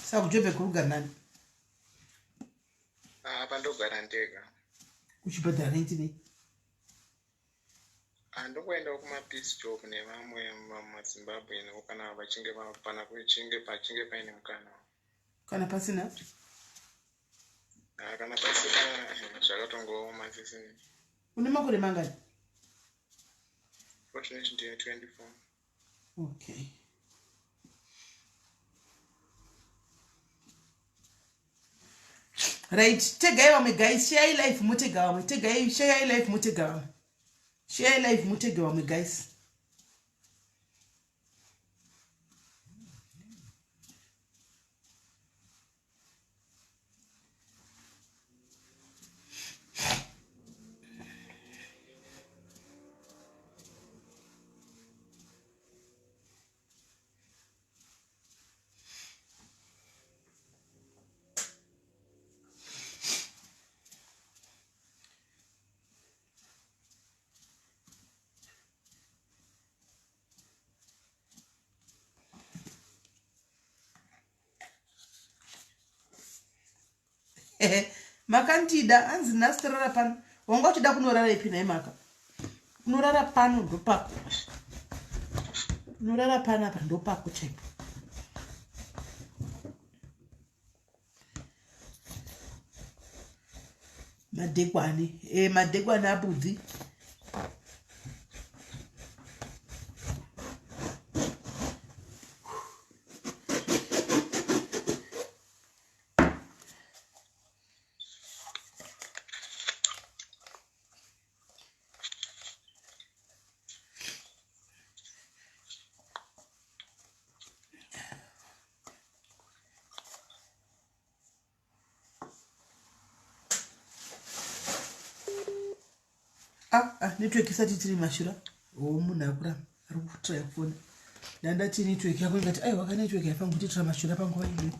Saka kuJobek uri kugara nani? Ah, apa ndogara ndega. Uchibhadhara rent nei? Ah, ndokuendawo kumapeace job nevamwe maZimbabwean kana vachinge pana kuchinge pachinge paine mukana. Kana pasina? Ah, kana pasina zvakatongooma sisi. Une makore mangani? Fortunately ndine 24. Okay. Right, tegai vamwe guys, share life mutega vamwe, tegai share life mutega vamwe. Share life mutege vamwe guys. Makandida hanzi nhasi torara pano. Wanga uchida kunorara ipi nhai Maka? Unorara pano ndopako. Unorara pano apa ndopako chaipo. Madekwane. Eh, madekwane abudzi. Ah, ah, network isati tiri mashura o oh, munhu akuramba ari kutraya kufona ndandati network yako ikati aiwa ka network yafanira kutiitira mashura panguva ino.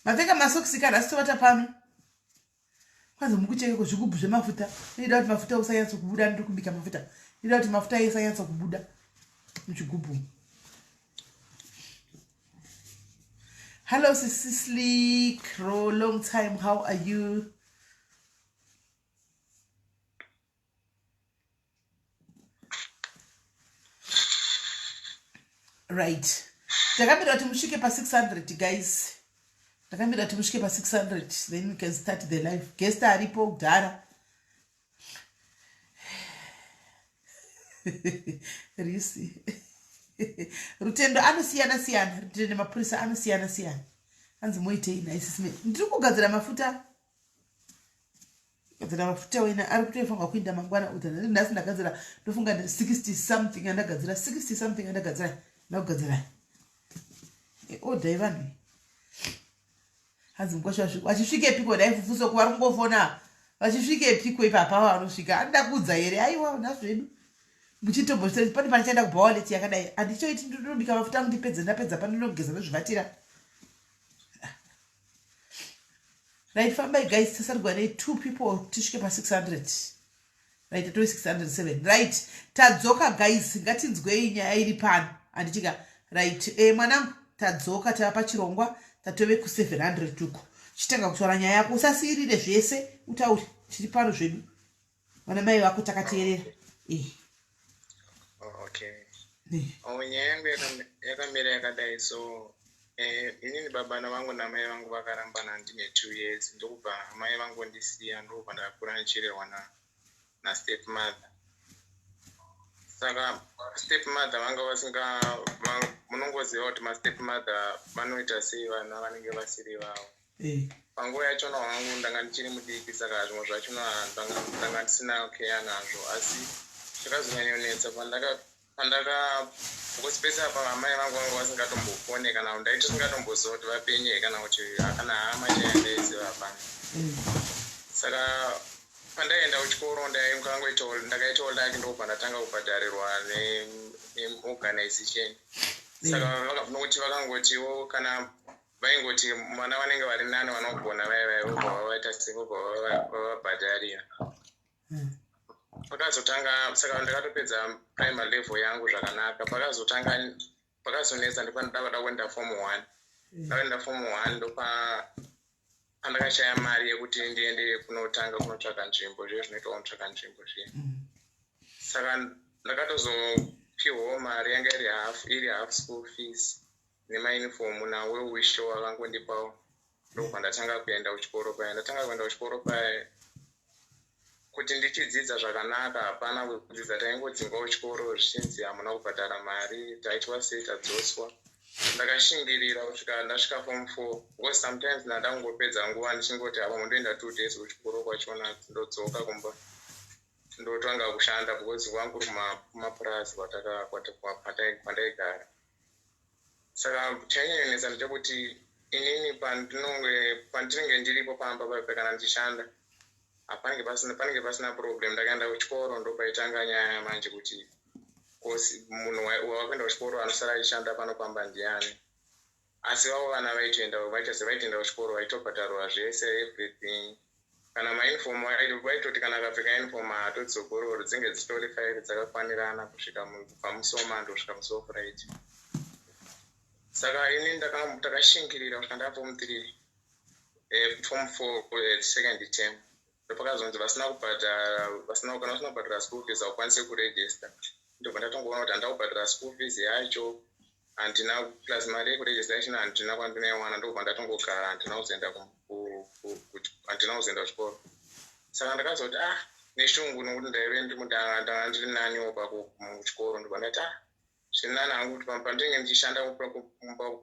Mapfeka masokisi kana asi tovata pano. Kwanzi mukucheke kuzvigubhu zvemafuta. Ndinoda kuti mafuta usanyatso kubuda, ndiri kubika mafuta. Ndinoda kuti mafuta isanyatso kubuda muchigubhu. Hello Sisly Crow, long time, how are you? Right, takamira kuti musvike pa600 guys, takamira kuti musvike pa600, then we can start the live. Guest aripo kudhara. Risi Rutendo anosiyana siyana, Rutendo mapurisa anosiyana siyana. Hanzi moitei nhaisisime? Ndiri kugadzira mafuta, gadzira mafuta wena ari kutofanirwa kuinda mangwana uta. Nhasi ndagadzira, ndofunga 60 something andagadzira, 60 something andagadzira, ndakugadzira order yevanhu. Hanzi mukwasha vachisvikepiko dai fufuso kuvari kungofona vachisvikepiko ipapa vanosvika anoda kuudza here? Aiwa, nhasi zvedu muchitombosvita pane panichaenda kubhawaleti yakadai handichoiti, ndinobika mafuta angu ndipedze, ndapedza pandinogeza ndozvivatira. Right, fambai guys, tasarigwa ne 2 people tisvike pa600. Right, tatove 607. Right, tadzoka guys, ngatinzwei nyaya iri pano handitika. Right, mwanangu, tadzoka tava pachirongwa, tatove ku700 uko. Chitanga kutaura nyaya yako, usasiyirire zvese, utaure, tiri pano zvedu vana mai vako takateerera. Okay. Oh, nyaya yangu yakamira yakadai so inini baba vangu namai vangu vakarambana ndine 2 years, ndokubva mai vangu ndisiya, ndokubva ndakura ndichirerwa na step mother. Saka step mother vanga vasinga, munongoziva kuti mastep mother vanoita sei vana vanenge vasiri vavo. Panguva yachona hangu ndanga ndichiri mudiki, saka zvimwe zvachona ndanga ndisina keya nazvo, asi chakazonyanyonetsa pandaka because pese apa amai vangu vanga vasingatombofone, kana ndaiti singatomboziva kuti vapenye kana kuti kana hama chaiyo ndaiziva hapana. Saka pandaienda kuchikoro ndakaitawo lucky, ndokubva ndatanga kubhadharirwa neorganization. Saka nokuti vakangotiwo kana vaingoti vana vanenge vari nani vanogona vaya vaya vobva vavaita. sei, vobva vavabhadharira. Pakazotanga, saka ndakatopedza primary level yangu zvakanaka. Pakazotanga, pakazonetsa ndopandada kuenda form one. Ndakaenda form one, ndopa pandakashaya mari yekuti ndiende kunotanga kunotsvaka nzvimbo, zviye zvinoitwa kunotsvaka nzvimbo zviye. Saka ndakatozopiwawo mari yanga iri half, iri half school fees nemauniform nawell-wisher wakangondipawo. Ndokubva ndatanga kuenda kuchikoro paya. Ndatanga kuenda kuchikoro paya, kuti ndichidzidza zvakanaka hapana kudzidza. Taingodzingwa kuchikoro zvichinzi hamuna kubhadhara mari. Taitwa sei, tadzoswa. Ndakashingirira kusvika ndasvika form four, because sometimes ndada kungopedza nguva ndichingoti apa mundoenda 2 days kuchikoro kwachona, ndodzoka kumba, ndotanga kushanda, because kwangu kuri kumapurazi kwandaigara. Saka chainyanyonetsa ndechekuti inini pandinenge ndiripo pamba paipa, kana ndichishanda, panenge pasina problem. Ndakaenda kuchikoro, ndopaitanga nyaya manje, kuti kosi munhu wakuenda kuchikoro anosara achishanda pano pamba ndiani? Asi vavo vana vaitoenda, vaita sevaitoenda kuchikoro, vaitobhadharwa zvese, everything. Kana mauniform, vaitoti kana akapfeka uniform haatodzokorori, dzinge dzitori five dzakakwanirana kusvika kubva musi weMonday kusvika musi weFriday. Saka ini ndakashingirira kusvika ndaform three, form four, second term. Ndopakazonzi vasina kubhadhara, vasina, kana usina kubhadhara school fees haukwanisi kuregister. Ndobva ndatongoona kuti handida kubhadhara school fees yacho, handina, plus mari yekuregistration handina kwandinoiwana. Ndobva ndatongogara, handina kuzoenda kuchikoro. Saka ndakazoti, ah, neshungu, nokuti ndaive ndanga ndiri naniwo muchikoro. Ndobva ndati, ah, zviri nani hangu kuti pandinenge ndichishanda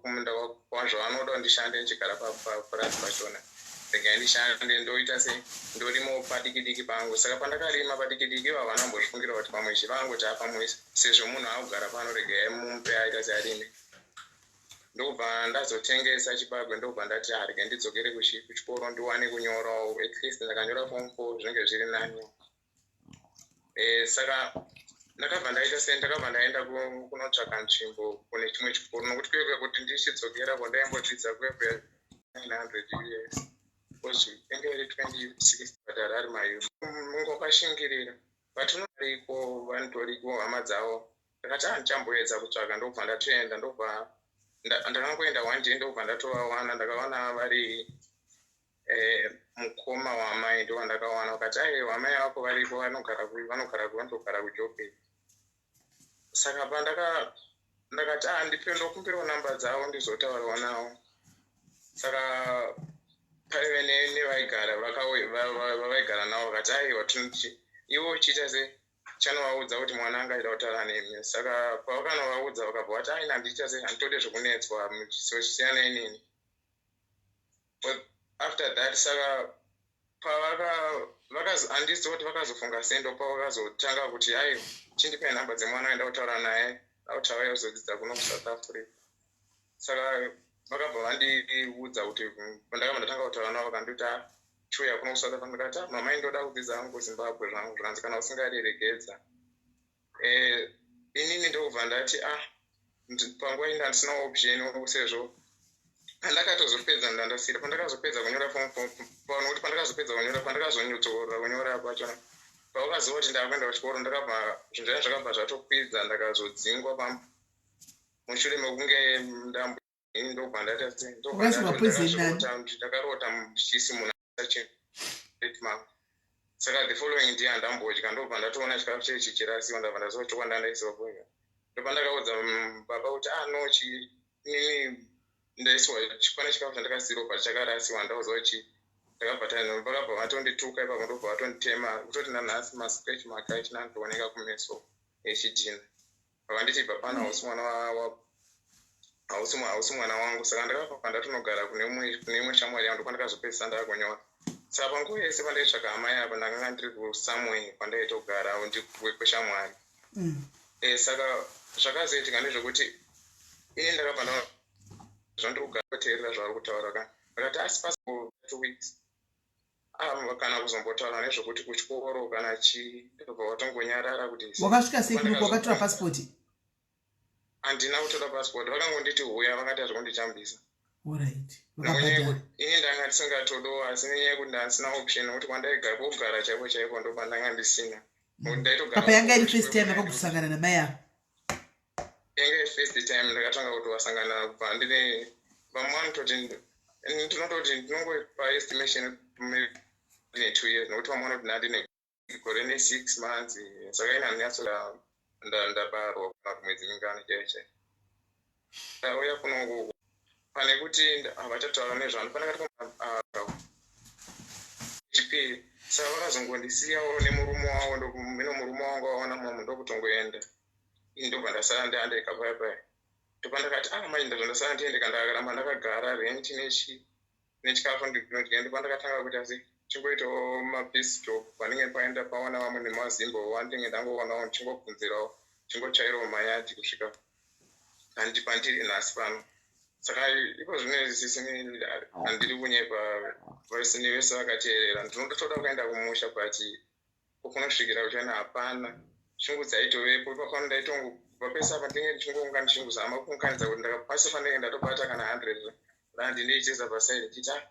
kumunda kwazvavanoda ndishande, ndichigara papurazi pachona, regai ndishande, ndoita sei, ndorimawo padiki diki pangu. Saka pandakarima padiki diki, ivo havana kumbozvifungira kuti pamwe chivangoti pamwe sezvo munhu akugara pano, regai mumupe aita searime. Ndobva ndazotengesa chibagwe. Ndobva ndati, ah, regai ndidzokere kuchikoro ndiwane kunyorawo. At least ndakanyora form four, zvinenge zviri nani. Saka ndakabva ndaita sei, ndakabva ndaenda kunotsvaka nzvimbo kune chimwe chikoro, nokuti kwekwe kuti ndichidzokera kwandaimbodzidza kwekwe 900 US, because inge iri 26 bhadhara ari mayu. Mungu wakashingirira, vatinariko, vanotoriko hama dzavo. Ndakati, ah, ndichamboedza kutsvaka. Ndobva ndatoenda, ndobva ndakangoenda one day, ndobva ndatovawana. Ndakawana vari mukoma wamai, ndo vandakawana. Vakati, aiwa, amai vako varipo, vanogara kuJoburg. Saka pandaka ndakati, ah, ndipe, ndokumbirawo namba dzavo ndizotaurawo navo. Saka paive nevaigara vavaigara navo. Vakati, aiwa, tinoti iwe uchiita se chanovaudza kuti mwana anga achida kutaura nemi. Saka pavakanovaudza, vakabva vati, aina, handiita se handitode zvekunetswa, siyanai neni. But after that, saka pavaka handizivi kuti vakazofunga sei, ndopavakazotanga kuti, aiwa, chindipai nhamba dzemwana, aenda kutaura naye, akuti auya kuzodzidza kuno kuSouth Africa. Saka vakabva vandiudza kuti, ndakabva ndatanga kutaura navo, vakanditi, "Ah, chiuya kuno kuSouth Africa." Ndikati, "Ah, mama, indoda kudzidza hangu kuZimbabwe zvangu." Zvikanzi, "Kana usingadi, regedza." Inini ndokubva ndati, ah, panguva iyi ndandisina option, sezvo pandakatozopedza ndandasira, pandakazopedza kunyora form, nokuti pandakazopedza kunyora, pandakazonyotsokorora kunyora pachona, pavakaziva kuti ndakuenda kuchikoro, ndakabva, zvinhu zvacho zvakabva zvatokwidza. Ndakazodzingwa mushure mekunge ndambo. Ndobva ndaita sei, ndobva Wakaisirwa poison nani? ndakarota ndichisi munhu mangu. Saka the following day handambodya, ndobva ndatoona chikafu chechi chirasiwa. Ndabva ndaziva chokwadi ndandaisiwa poison. Ndobva ndakaudza baba kuti, ah, no, chi inini ndaisiwa, pane chikafu chandakasirwa but chakarasiwa, ndauziva chi. Ndakabva vakabva vatondituka ipapo, ndobva vatonditema, kutoti nanhasi mascratch mark achinandooneka kumeso echidhina. Vakanditi, "Ibva pano, hausi mwana hausi mwana wangu." Saka ndakabva ndatonogara kune imwe shamwari yangu, ndokwandakazopedzisa ndaakunyora. Saka panguva yese pandaitsvaka amai apa, ndakanga ndiri kusamwe kwandaitogara kweshamwari. Saka zvakazoitika ndezvekuti ini ndakabva zvandiri kugara kuteerera zvavari kutaura ka. Ndakati, asi pasi 2 weeks, ah, kana kuzombotaura nezvekuti kuchikoro kana chii, ndobva watongonyarara kuti Wakasvika sei kuno? Wakatora pasipoti? Handina kutora pasipoti. Vakangonditi huya, vakaita zvekundijambisa. Alright. Ini ndanga ndisingatodowo asi nenyaya yekuti ndandisina option nekuti kwandaigara kwokugara chaiko chaiko ndopandanga ndisina. Apa yanga iri first time yakagusangana namai ava? Yanga iri first time ndakatanga kuti wasangana kubva ndine vamwe vanototi ndinototi ndinongopa estimation ndine 2 years nekuti vamwe vanoti ndandine gore ne6 months, saka ini handinyatso ndabarwa kana kuti mwedzi mingani chaiyo chaiyo. Ndauya kunoku pane kuti havachataura nezvanhu pandakati chipiri, saka vakazongondisiyawo nemurume wavo. Mino murume wangu waona mumwe ndokutongoenda, ini ndobva ndasara ndiandeka paya paya. Ndopandakati, ah, manje ndazvo ndasara ndiendeka, ndakaramba ndakagara, rent nechi nechikafu ndinodya. Ndopandakatanga kuti asi chingoitawo mapiece job panenge paenda paona vamwe nemazimbo wandinge ndangoonawo, ndichingobvunzirawo, chingotsvairawo mayadhi kusvika handi pandiri nhasi pano. Saka iko zvino sisi, handiri kunyepa, vasini vese vakateerera, ndinotoda kuenda kumusha, but kunosvikira kuchana hapana. Shungu dzaitovepo ipapano, ndaitongo pese apa ndinge ndichingounga ndichingozama kuunganidza kuti ndakapasi pandinge ndatobata kana 100 rand ndiichisa paside, ndichiti, ah,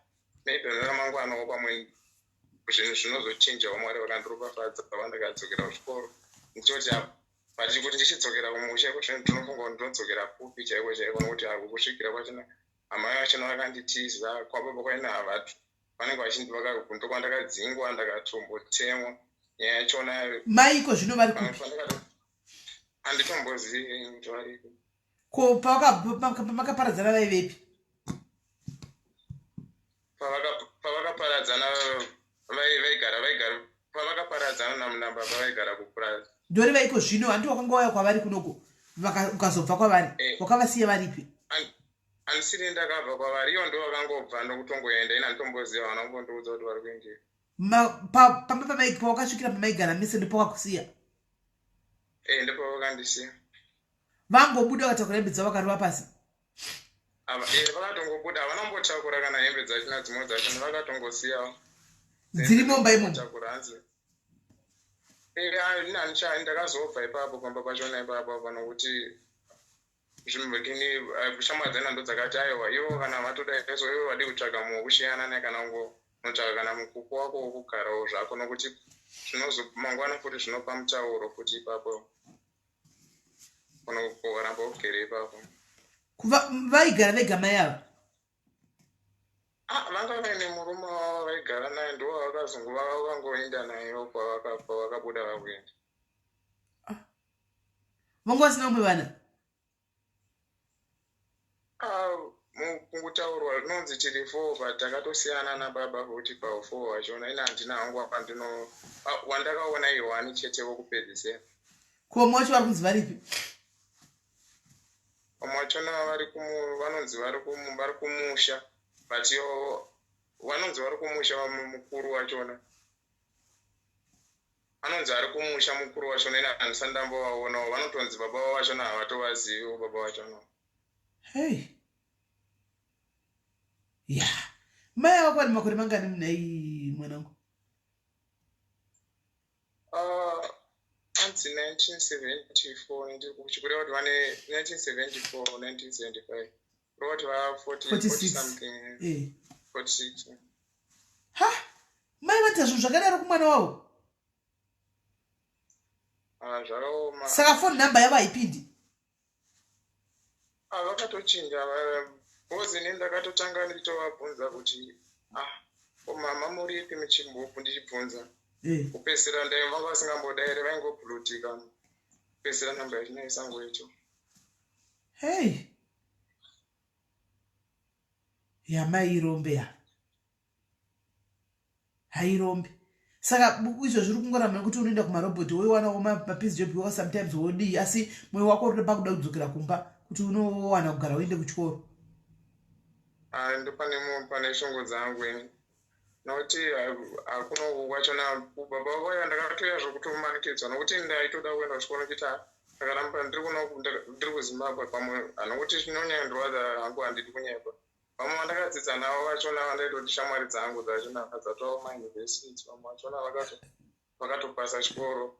maybe ramangwanawo pamwe zvinhu zvinozochinjawo, Mwari vakandiropafadza pandakadzokera kuchikoro. Ndichoti but kuti ndichidzokera kumusha iko zvino, ndinofunga kuti ndinodzokera kupi chaiko chaiko? Nokuti ako kusvikira kwachona amai vachona vakanditiza, kwababa kwaina havatu vanenge vachindivakakundokwandakadzingwa, ndakatombotemwa nyaya yachona. Mai iko zvino vari kupi? Handitombozivi kuti variko. Ko pamakaparadzana vaivepi? Pavakaparadzana vaigara pavakaparadzana nababa vaigara kupurazi. Ndori vaiko zvino, handi wakanga wauya kwavari kunoko, ukazobva kwavari? Eh. Wakavasiya varipi? Handisiri ndakabva kwavari, ivo ndo vakangobva ndokutongoenda. Ina handitomboziva, vana kumbondiudza kuti vari kuendera. Pamba pawakasvikira pamaigara mise ndopakakusiya? Eh, ndopavakandisiya. Vangobuda vakatakura hembe dzavo vakarova pasi? Eh, vakatongobuda, havana kumbotakura kana hembe dzachona, dzimwe dzachona vakatongosiyawo. Dziri mumba imomo? Takura hanzi. Eh, ah, ini ndakazobva ipapo pamba pachona ipapo apa nokuti zvimudini shamwari dzana ndo dzakati, aiwa, ivo kana vatoda so ivo vadi kutsvaga mumwe wekushiyana naye, kana ungonotsvaka kana mukuku wako wokugarawo zvako, nokuti zvinozo mangwana futi zvinopa mutauro futi ipapo ukaramba ugere ipapo. Vaigara vega mai ava? Ah, vanga vaine murume wavo vaigara naye, ndo vakazongo vakangoenda naye pavakabuda vakuenda. Vanga vasina vamwe vana? Ah, kungutaurwa rinonzi tiri four, but takatosiyana nababa futi pafour vachona. Ine handina hangu wandino wandakaona iwani chete wokupedzisira. Ko vamwe vacho vari kunzi varipi? Vamwe vachona vanonzi vari kumusha, but yo vanonzi vari kumusha. Mukuru wachona anonzi ari kumusha, mukuru wachona. Ine handisati ndambovaonawo. Vanotonzi baba vavo vachona havatovaziviwo baba vachona. Hei, ya mai ava kwani makore mangani munai mwanangu? Anzi 1974, chikureva kuti vane 1974, 1975, kureva kuti va 40 46. Something. 46. Ha, mai vaita zvinhu zvakadaro kumwana wavo? Ah, zvakaoma. Saka phone number yavo haipindi? Ah, vakatochinja because ini ndakatotanga ndichitovabvunza kuti, ah, ko mama muripi? Muchimbopu ndichibvunza. Kupedzisira ndai vanga vasingambodairi, vaingoblutika. Kupedzisira namba yachina isangoito. Hei, yamai irombe ya hairombe. Saka izvo zviri kungoramba nekuti unoenda kumarobhoti woiwanawo mapiece job wako sometimes wodii, asi mwoyo wako uri pakuda kudzokera kumba kuti unowana kugara uende kuchikoro. Ah, ndopane pane shungu dzangu ini, nokuti hakuna uku kwachona baba vaya ndakatoya zvokutomanikidzwa, nokuti ndaitoda kuenda kuchikoro ndichiti, ah, ndakaramba ndiri kuno, ndiri kuZimbabwe pamwe, nokuti zvinonyandirwadza hangu, handidi kunyepa. Vamwe vandakadzidza navo vachona vandaitoti shamwari dzangu dzachona dzatova mauniversity, vamwe vachona vakatopasa chikoro.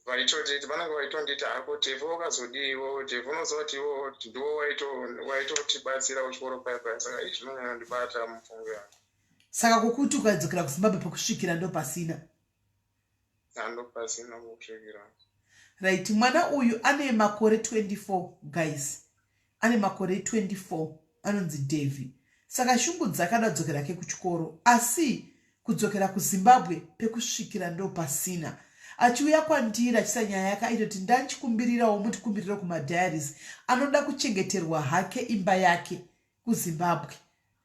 Vaitotiti vanenge vaitonditi hako Tevhu wakazodiiwo Tevhu unoziva kuti iwo ndiwo waitotibatsira kuchikoro paya paya saka izvi zvinonyanyondibata mufungo yangu. Saka kokuti ukadzokera kuZimbabwe pekusvikira ndopasina? Ndopasina pokusvikira. Right, mwana uyu ane makore 24 guys, ane makore 24 anonzi Davy. Saka shungu dzake anoda kudzokera ke kuchikoro asi kudzokera kuZimbabwe pekusvikira ndopasina. Achiuya kwandiri achisa nyaya yake aitoti ndanchikumbirirawo mutikumbiriro kumadiaries anoda kuchengeterwa hake imba yake kuZimbabwe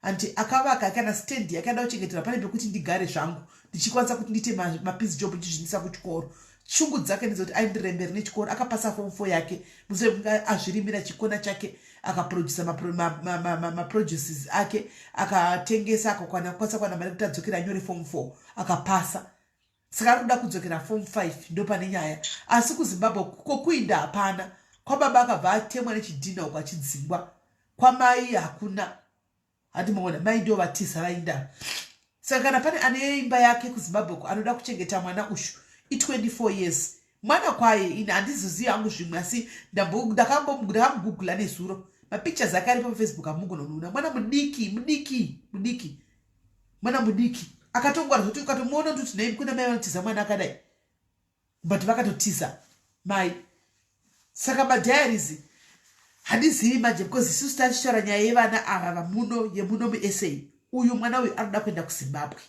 hanti akavaka kana stand yake ada kuchengetera pane pekuti ndigare zvangu ndichikwanisa kuti ndiite mapiece job ndichizvindisa kuchikoro. Shungu dzake ndedzekuti aindirembere nechikoro akapasa form 4 yake mushure mekunge azvirimira chikona chake akaprodusa maproduces ake akatengesa akakwana kukwanisa kuwana mari kuti adzokere anyore form 4 akapasa. Saka ari kuda kudzokera form 5 ndopane nyaya asi kuZimbabwe kokuinda hapana. Kwababa akabva atemwa nechidhina uko achidzingwa kwamai hakuna handi maona mai ndo vatiza vainda. Saka kana pane ane imba yake kuZimbabwe uko anoda kuchengeta mwana ushu i24 years mwana kwaye ini handizozivi hangu zvimwe asi ndakamugugula nezuro mapictures ake aripo pafacebook amugononoona mwana mudiki mudiki mudiki mwana mudiki akatongwara zvekuti ukatomuona kuti nhai kuna mai vanotiza mwana akadai but vakatotiza mai. Saka madiaries handizivi manje because isusu tachitaura nyaya yevana ava vamuno yemuno muSA uyu mwana uyu anoda kuenda kuZimbabwe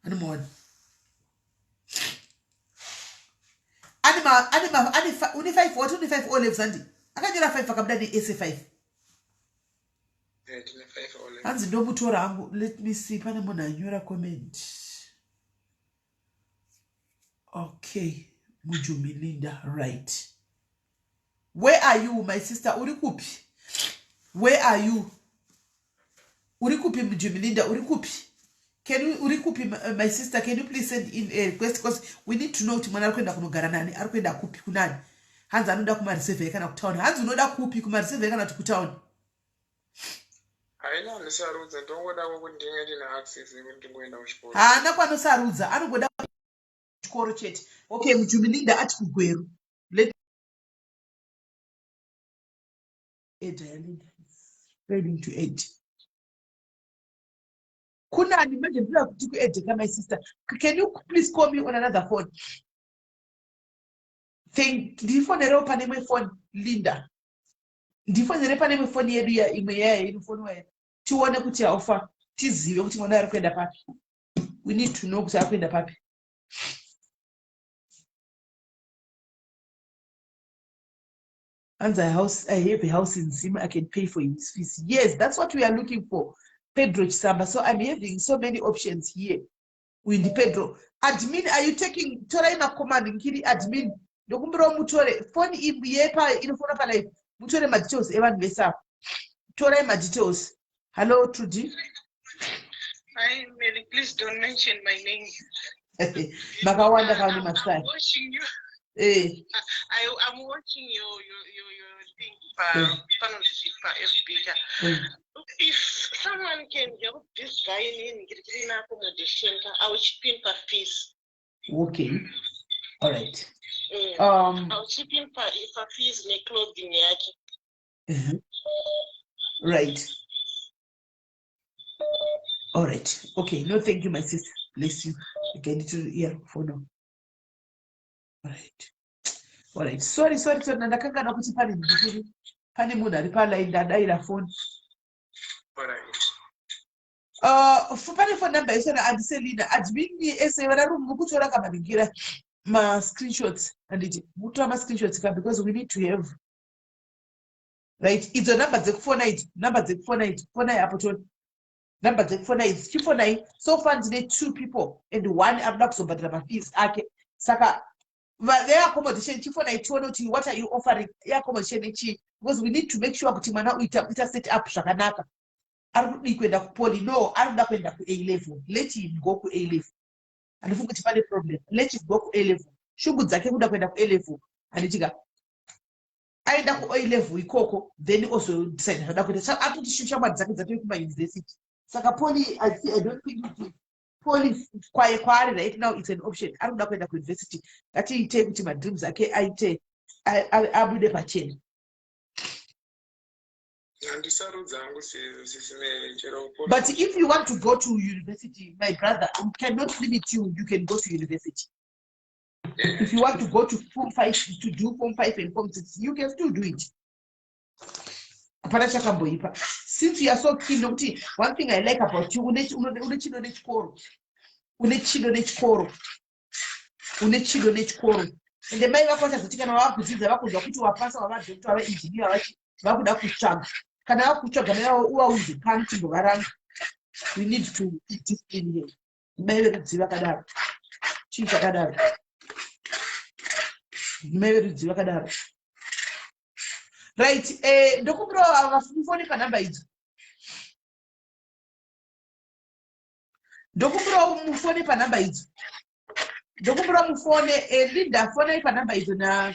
anomuona ane ma ane ma ane une 5 what une 5 O levels andi akanyora 5 akabuda ne SA 5 hanzi ndomutora hangu. Let me see pane munhu anyora comment. Okay, Mujumilinda, right. Where are you my sister? Uri kupi? Where are you? Uri kupi Mujumilinda? Uri kupi? Can you, uri kupi my sister? Can you please send in a request because we need to know kuti mwana ari kuenda kunogara nani, ari kuenda kupi kunani? Hanzi anoda kumareserve kana kutown. Hanzi unoda kupi kumareserve kana kuti kutown? Haina andisarudza ndongoda kuti ndinge ndine access yekuti ndingoenda kuchikoro. Haana kwanosarudza anongoda chikoro chete. Okay, Mujumilinda ati kuGweru. Let add Linda failing to add. Kunani manje ndinoda kuti kuedhe ka my sister. Can you please call me on another phone? Thank ndifonerewo pane imwe phone Linda. Ndifonere pane imwe foni yedu ya imwe yaya inofonwa ya tione kuti haufa tizive kuti mwana ari kuenda papi. We need to know kuti ari kuenda papi. Hanzi I have a house in Zim, I can pay for his fees. Yes, that's what we are looking for. Pedro Chisamba. So I'm having so many options here. Uyu ndi Pedro. Admin, are you taking torai macommand nkiri admin. Ndokumbirawo mutore phone yepa inofona pa live. Mutore ma details evanhu vese ava. Torai ma details. Hello Trudy. Hi Mary, please don't mention my name. Makawanda kani masai. I'm watching you. I'm watching your thing pa panonzi pa FB ka. If someone can help this guy in getting accommodation ka, I will chip in per fees. Okay. All right. I will chip in per fees ne clothing yake. Right. All right. Okay. No, thank you, my sister. Bless you. Again, to yeah, for now. All right. All right. Sorry, sorry, sorry. Ndakangana kuti pane ndikiri. Pane munhu ari paline ndadaira phone. All right. Pane phone number isana andiselina admin ese vanarume mukutora kamaningira ma screenshots anditi mukutora ma screenshots ka because we need to have right idzo number dzekufona idzo number dzekufona idzo fonai apo toni number dzekufona idzi chifonai. So far ndine 2 people and 1 anoda kuzobhadhara mafees ake saka veaccommodation chifonai tione kuti what are you offering yeaccommodation nechii because we need to make sure kuti mwana uita kuita set up zvakanaka. Ari kudii kuenda kupoli? No, ari kuda kuenda ku-A level. Let him go ku-A level. Handifungi kuti pane problem. Let him go ku-A level. Shungu dzake kuda kuenda ku-A level handitika aenda ku-A level ikoko then ozodecide zvada kuita. Atoti shamwari dzake dzatove kumauniversity saka poli I don't think kuti Police kwaye kwaari right now, it's an option. Ari kuda kuenda kuuniversity. Ngatiitei kuti madreams ake aite abude pachena. Handisarudza hangu, sisi Mary, chero. But if you want to go to university, my brother, we cannot limit you. You can go to university. If you want to go to form five, to do form five and form six, you can still do it. Hapana chakamboipa. Since you are so keen, nokuti one thing I like about you, une chido nechikoro, une chido nechikoro, une chido nechikoro. Ende mai vako vachazoti kana vavakudzidza, vakunzwa kuti wapasa, wava doctor, wava engineer, vachi vakuda kutsvaga. Kana vakutsvaga, mai vavo uvaudze pano, timbovaranga. We need to discipline here. Mai verudzi vakadaro, chii chakadaro? Mai verudzi vakadaro. Right, ndokumbirawo vafoni panhamba idzo. Ndokumbirawo mufone panhamba idzo. Ndokumbirawo mufone. Linda, fonai panhamba idzo na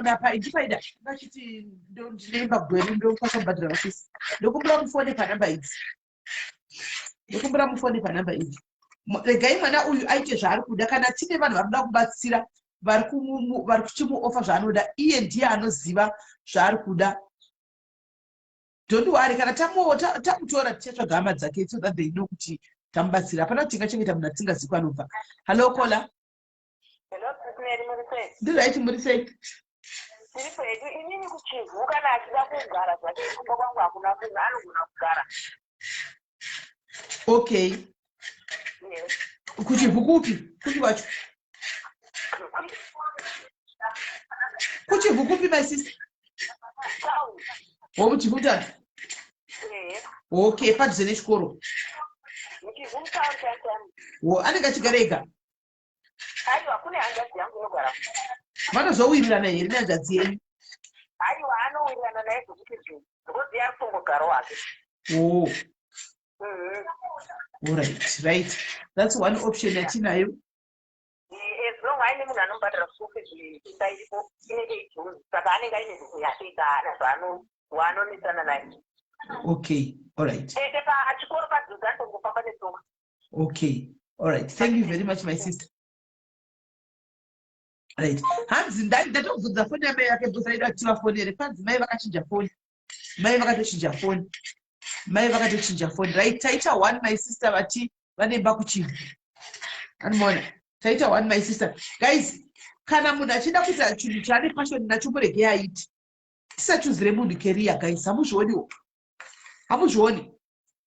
napaindipaida vachiti ndinoimba Gweru, ndokwanisa kubhadhara vasisi. Ndokumbira mufone panhamba idzi. Ndokumbira mufone panhamba idzi. Regai mwana uyu aite zvaari kuda. Kana tine vanhu vari kuda kubatsira, vari kuchimuofa zvaanoda, iye ndiye anoziva zvaari kuda. Don't worry, kana tamutora tichatsvaga hama dzake so that they know kuti tamubatsira. Hapana kuti tingachengeta munhu atingazivi kwanobva. Hallo, caller. Hello, Mary, muri sei? Ndiright, muri sei? Tiri kwedu. Inini kuChivhu, kana achida kugara zvake, kumba kwangu hakuna kunhu, anogona kugara. Okay. Yes. KuChivhu kupi? Kupi kwacho? KuChivhu kupi, my sister? Town. WomuChivhu tatu? Eh. Okay, padhuze nechikoro? MuChivhu mutown chaitani. Wo anenge achigara ega? Aiwa, kune hanzvadzi yangu inogara. Vanozowirirana here nehanzvadzi yenyu? Aiwa, anowirirana naye zvokuti zvinhu because iye ari kutongogarawo hake. Oh. Alright, right, that's one option yatinayo. As long aine munhu anomubhadhara school fees, imba iripo, inenge idhuze, saka anenge aine zvinhu yake ega zvaanonesana naye. Okay, alright. Ende pachikoro padhuze, anotongofamba netsoka. Okay, alright, thank you very much, my sister. Right, hanzi ndatobvunza foni yamai yake because aida kuti tivafonere. Panzi mai vakachinja foni, mai vakatochinja foni, mai vakatochinja foni. Right, taita one. My sister vati vanemba kuChivhu, anomaona. Taita one, my sister. Guys, kana munhu achida kuita chinhu chaane passion nacho, murege aite. Tisachuzire munhu career, guys. Hamuzvioniwo? Hamuzvioni?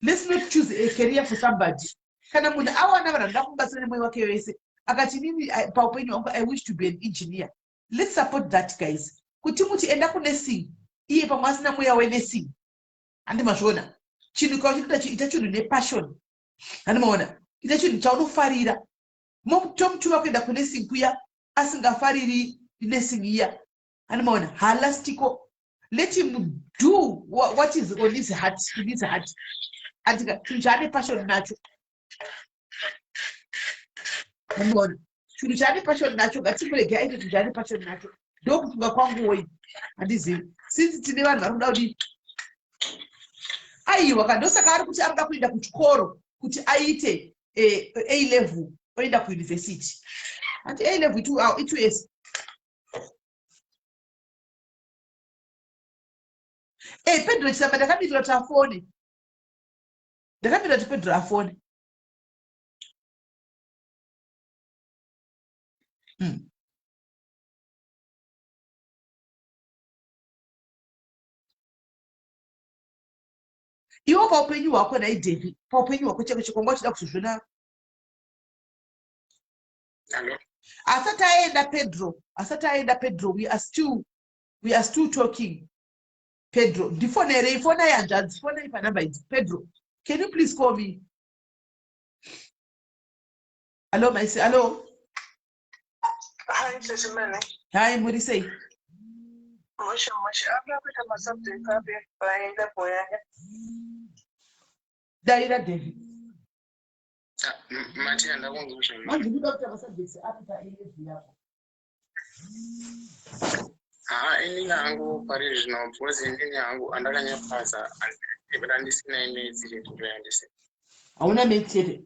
Let's not choose a career for somebody. Kana munhu awana vanhu vanoda kumubatsira nemwoyo wake wese, akati, "Inini paupenyu hwangu I wish to be an engineer," let's support that, guys. Kuti muti enda kunursing, iye pamwe asina mweya wenursing. Handi mazviona? Chinhu kauchinoita, ita chinhu nepassion. Handi maona? Ita chinhu chaunofarira. Tomutuma kuenda kunursing kuya, asingafariri nursing iya, handi maona? Haalastiko. Let him do what is on his heart, in his heart. Andika chinhu chaane passion nacho. Munoona, chinhu chaane passion nacho, ngatimurege aite chinhu chaane passion nacho. Ndokufunga kwangu woi, handizivi. Since tine vanhu vari kuda kudii, aiwa ka, ndosaka ari kuti ari kuda kuenda kuchikoro kuti aite A level, oenda kuuniversity. Handi A level i2 years? Pedro Chisamba, ndakamirira kuti afone. Ndakamirira kuti Pedro afone. Iwo paupenyu hwako naidhevi, paupenyu hwako cheko cheko, wanga uchida kuzozvona? Hello? Asati aenda Pedro, asati aenda Pedro, we are still talking. Pedro, ndifonerei. Fonai, hanzvadzi, fonai panhamba idzi. Pedro, can you please call me? Hallo, maisi, hallo. Hi, Sisi Mene. Hai, muri sei? Mushe mushe. Akuda kuita masubjects api paenda boyanya? Daira, David. Ah, mati handakunzwa zvakanaka. Manzi kuda kuita masubjects api paAV yako? Haa, inini hangu pari zvino, because inini hangu andakanyapasa, andisina ine dziri ndo yandisina. Hauna maths chete.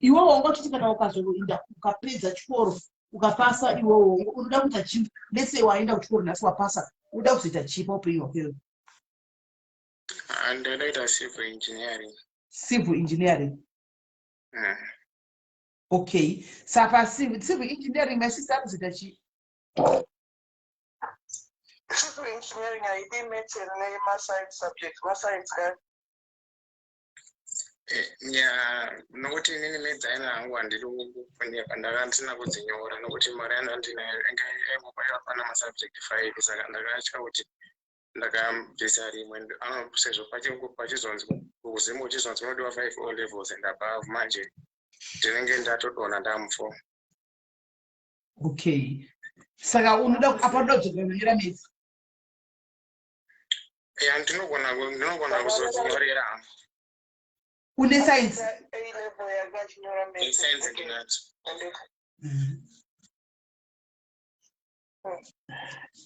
Iwewe wanga uchiti kana ukazoenda ukapedza chikoro ukapasa, iwewe unoda kuita chii? Let's say waenda kuchikoro nhasi wapasa, unoda kuzoita chii paupenyu hwako iwewe? Ah, ndinoita civil engineering. Civil engineering. Okay, saka civil engineering, my sister anozoita chii? Civil engineering haidi maths nemascience subject, mascience ka. Ya, nokuti inini maths aina hangu handiri kufunira, ndanga ndisina kudzinyora nokuti mari yanga ndinayo yanga yaingobaiwa pana masubject 5, saka ndakatya kuti ndakabvisa rimwe sezvo pachizonzi kuZim uchizonzi unodiwa 5 O levels and above, manje ndinenge ndatodonha ndamu4. Okay, saka unoda apa unoda kudzokera kunonyora maths? Ya, ndinogona kuzodzinyorera hangu. Une science? A level yanga achinyora maths. Science ndinadzo.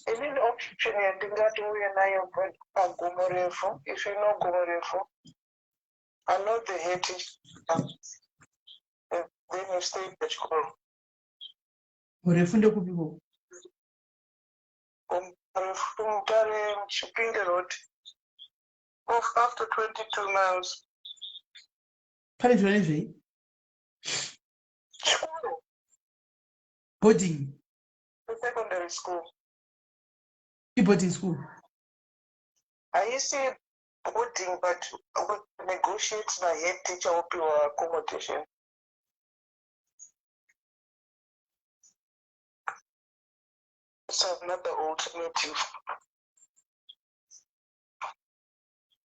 Inini option yandingati uye nayo paGomo Refu, if you know Gomo Refu, I know the head teacher, and then you stay pachikoro. Murefu ndekupiko? Gomo Refu, Mutare, Chipinge Road, off after 22 miles. Pane zviro nezvei? Chikoro. Boarding? Secondary school. Iboarding school? Haisi boarding, but we negotiate nahead teacher, wopiwa accommodation. It's another alternative.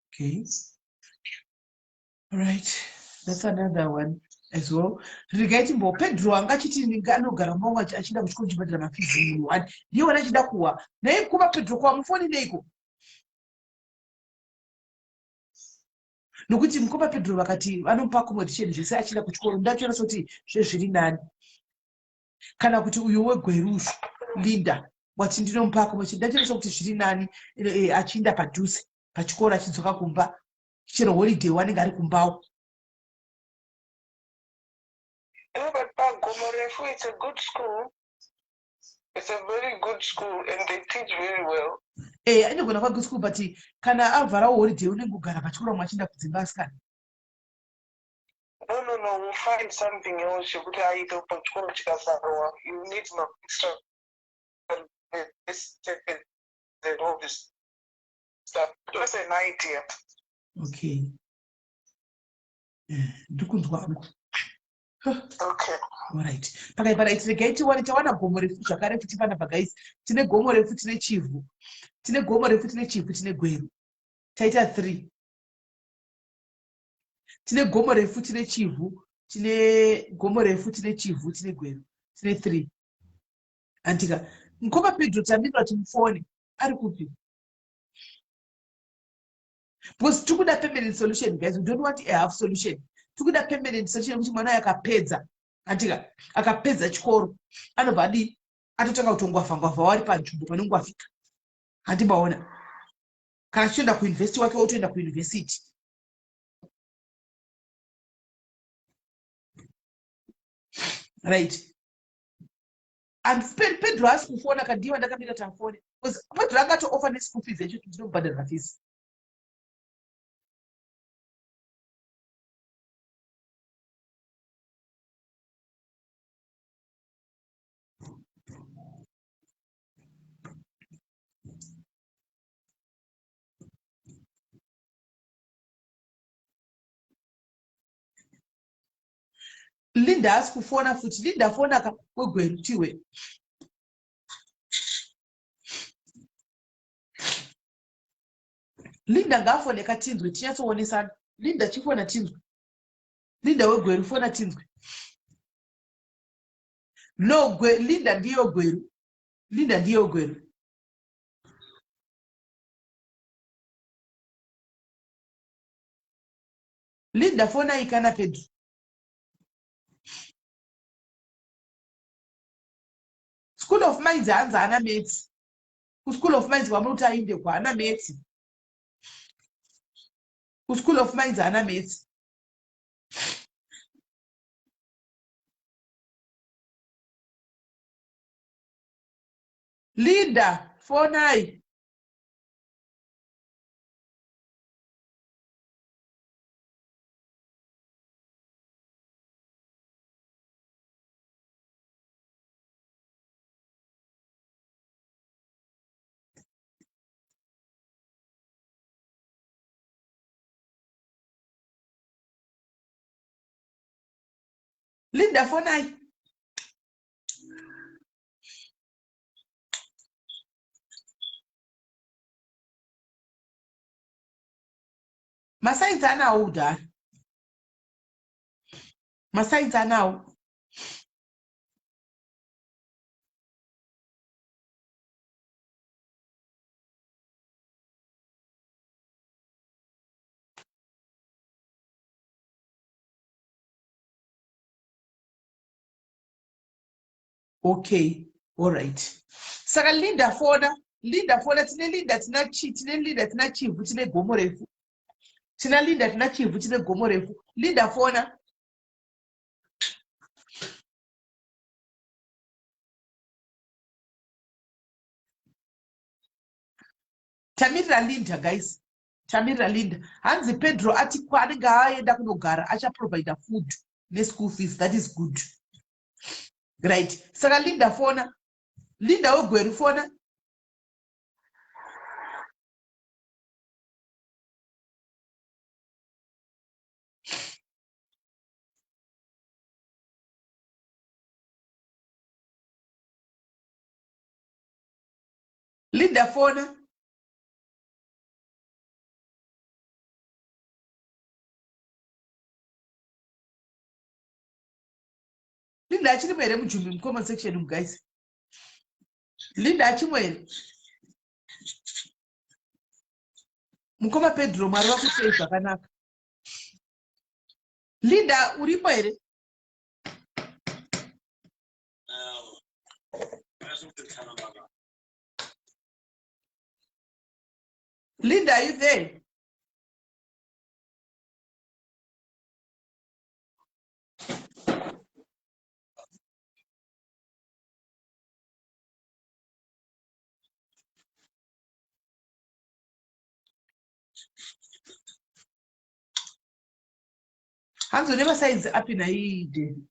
Okay, all right, that's another one as well. Regai timbo Pedro anga achiti anogara mangu achienda kuchikoro chibhadhara mafees munhu one, ndiye wana achida kuwa naye kuva Pedro kwamufoni neiko, nokuti mukoma Pedro vakati vanomupa accommodation zvese achienda kuchikoro. Ndachiona sekuti zvezviri nani, kana kuti uyo weGwerushu, Linda, wati ndinomupa accommodation, ndachiona sekuti zviri nani achienda padhuze pachikoro, achidzoka kumba chero holiday wanenge ari kumbawo. No, but Pagomo Refu, it's a good school. It's a very good school and they teach very well. Inogona kuva good school, but kana avharawo holiday unenge kugara pachikoro, vamwe achienda kudzimba asikana. No, we'll find something else yekuti aite pachikoro chikavharwa. You need ma extra and all this stuff. Just an idea. Okay, ndikunzwa hangu. Okay. Alright, pakaipa. Right, regai tiwane tawana Gomo Refu zvakare futi panapa. Guys, tine Gomo Refu, tine Chivhu, tine Gomo Refu, tine Chivhu, tine Gweru, taita 3. Tine Gomo Refu, tine Chivhu, tine Gomo Refu, tine Chivhu, tine Gweru, tine 3 andika. Mukoma Pedro tamirira timufone, ari kupi? Because tikuda permanent solution, guys. We don't want a half solution. Tikuda permanent solution yekuti mwana uyu akapedza, andika, akapedza chikoro anobva adii? Atotanga kutongwavha ngwavha wari panzvimbo panongwavhika, handimbaona. Kana achitoenda kuuniversity wake, otoenda kuuniversity. Right, and Pedro haasi kufona kandiwa, ndakamira tafone because Pedro angatoofa neschool fees yacho, ndinobhadharira fees. Linda haasi kufona futi. Linda, fona ka, weGweru tiwe. Linda ngaafone ka tinzwe, tinyatsoonesana. Linda, chifona tinzwe. Linda weGweru, fona tinzwe. No, Linda ndiyo Gweru, Linda ndiyo Gweru. Linda, fonai kana Pedro. School of Minds hanzi haana maths. KuSchool of Minds kwamuri kuti ainde kwaana maths? KuSchool of Minds haana maths. Linda, fonai. Linda fonai. Masainzi anawo kudhara. Masainzi anawo. Okay, alright. Saka Linda fona, Linda fona, tine Linda, tina chi, tine Linda, tina Chivhu, tine gomo refu. Tina Linda, tina Chivhu, tine gomo refu. Linda fona. Tamirira Linda guys. Tamirira Linda. Hanzi Pedro ati kwaanenge aenda kunogara achaprovida food neschool fees. That is good. Right. Saka Linda fona. Linda wegweru fona. Linda fona. Linda achirimo here mujumbi mucomment section umu guys? Linda achimo here? Mukoma Pedro Mwari vakusei zvakanaka. Linda uripo here? Linda, are you there? Hanzi une masaizi api nhai Devi?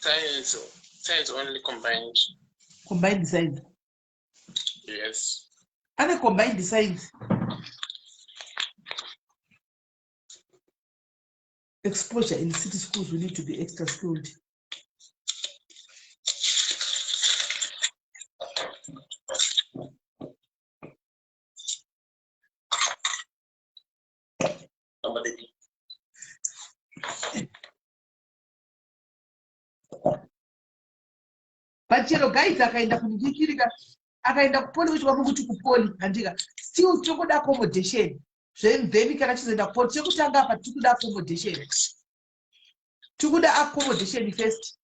Science, science only combined. Combined science. Yes. Ane combined science. Exposure in city schools, we need to be extra skilled. But chero guys akaenda kuningikirika akaenda kupoli which wamukuti kupoli handika still tokuda accommodation then kana chizoenda kupoli chekutanga apa tikuda accommodation tikuda accommodation first.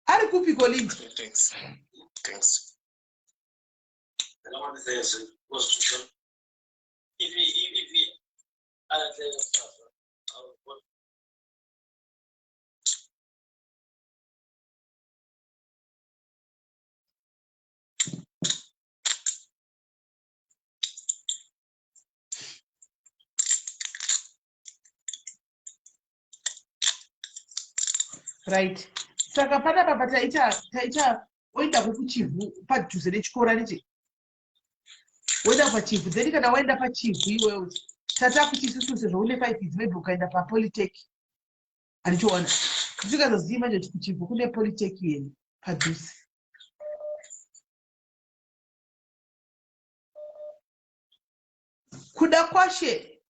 Ari kupi Kolindi? Thanks. Thanks. Right. Saka panapa pataita taita oenda kukuchivhu padhuze nechikora neche woenda pachivhu then kana waenda pachivhu iwewe tatakuti isusu sezvo une 5 idzi maybe ukaenda papolytech handichiona ndisikazozivi manje kuti kuchivhu kune polytech here padhuze. Kuda kwashe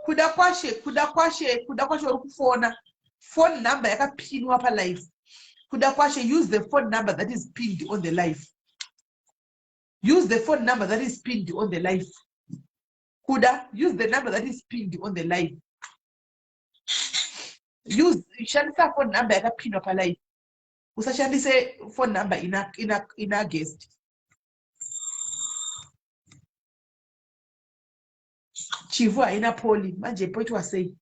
kuda kwashe kuda kwashe kuda kwashe uri kufona phone number yakapinwa palife. Kuda kwashe, use the phone number that is pinned on the life. Use the phone number that is pinned on the life. Kuda, use the number that is pinned on the life. Use shandisa phone number yakapinwa palife. Usashandise phone number ina, ina, ina guest. Chivhu haina poli manje poitwa sei?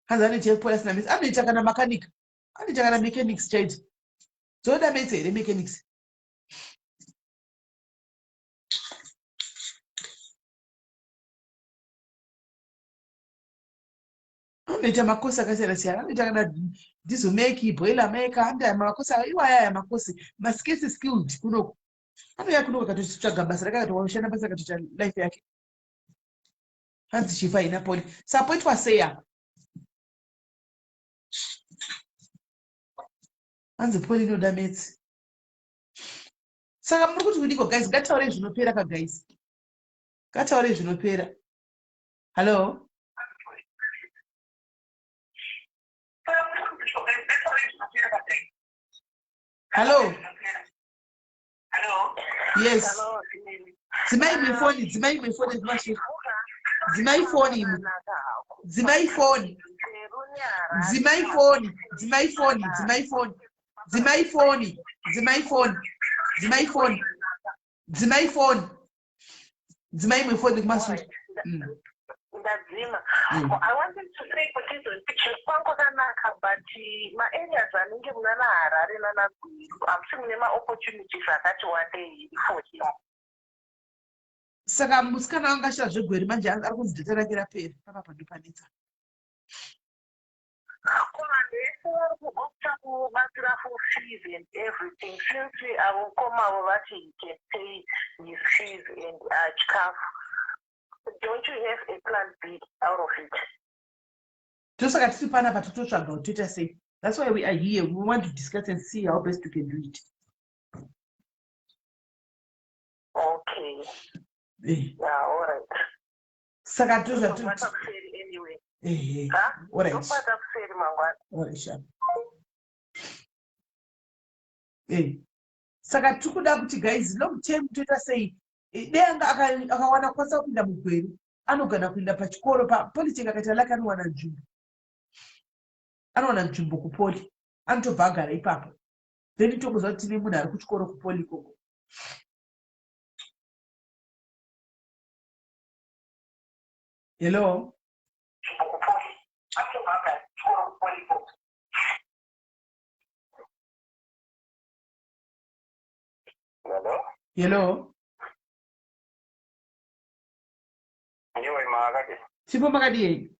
Hanzi anoita poli asina mesi, anoita kana makanika, anoita kana mechanics chaidzo. Dzoda metse here mechanics? Anoita makosi akasiyana siyana, anoita kana diesel make, boiler maker, anoita makosi iwaya aya makosi maskesi skilled kunoku. Anouya kunoku akatotsvaga basa rake, akatoshanda basa, akatoita life yake. Hanzi Chivhu haina poli, sapoitwa sei apa? Hanzi poli inoda metsi. Saka muri kuti kudiko guys? Ngataurei zvinopera ka guys, ngataurei zvinopera. Hallo? Hallo? Yes, dzimai imwe foni, dzimai imwe foni kumashure, dzimai foni imwe, dzimai foni, dzimai foni, dzimai foni, dzimai foni, dzimai foni, dzimai foni, dzimai foni, dzimai foni, dzimai imwe foni kumashure. Ndadzima. I wanted to say kuti kwangu kwakanaka, but maareas anenge munana Harare nanaGweru hamusi mune maopportunities akati wandei for him. Saka musikana wanga ashira zveGweru, manje ari kunzi data rake rapera papa pandopanetsa. Ko vanhu vese vari kuopta kubatsira for fees and everything, since avo komavo vati he can pay his fees and chikafu, don't you have a plan B out of it? Tosaka tiri panapa, tototsvaga kuti toita sei. That's why we are here. We want to discuss and see how best we can do it. Okay. Yeah, all right. Saka tozvatobata kuseri anyway. Ehe. Alright, tobata kuseri mangwana. Alright, sharp. Saka tiri kuda kuti guys, long term toita sei? Dei anga akawana kukwanisa kupinda muGweru, anogona kuenda pachikoro papolytech, akaita lake anowana nzvimbo, anowana nzvimbo kupoli, anotobva agara ipapo. Then tokuziva kuti tine munhu ari kuchikoro kupoli ikoko. Hello? Anotobva agara kuchikoro kupoli ikoko. Hello? Hello? Ndiwe makadi? Tipo, makadii?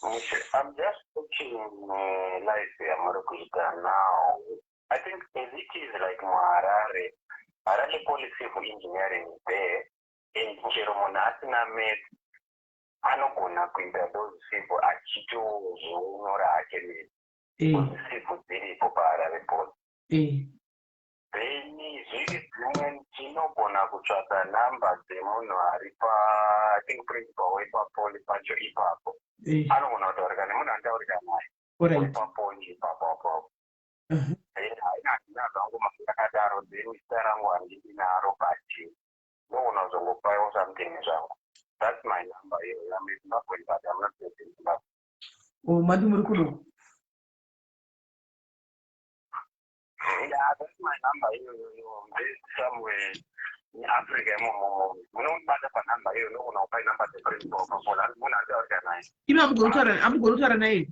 I'm just watching live yamuri kuita now. I think as it is like muHarare, Harare Poly Civil Engineering is there, and chero munhu asina math anogona kuita those civil achitozonyora hake math. Civil dziripo paHarare Poly. Then zviri dzimwe tinogona kutsvaga nhamba dzemunhu ari pa, I think, principal wepapoli pacho ipapo. Anogona kutaurika nemunhu anotaurika naye wepapoli ipapo apapo. Then haina, handina zvangu mari yakadaro, then zita rangu handidi naro, but ndogona kuzongopaiwo something zvangu. That's my number iyo. I'm in Zimbabwe, but I'm not based in Zimbabwe. Oh, mandi muri kunoku? Yeah, that's my number iyoyo. I'm based somewhere in Africa imomomo. Munondibata panhamba iyo, ndogona kupai namba dzeprincipal papoli, munhu anotaurika naye. Imi hamugoni kutaura naye?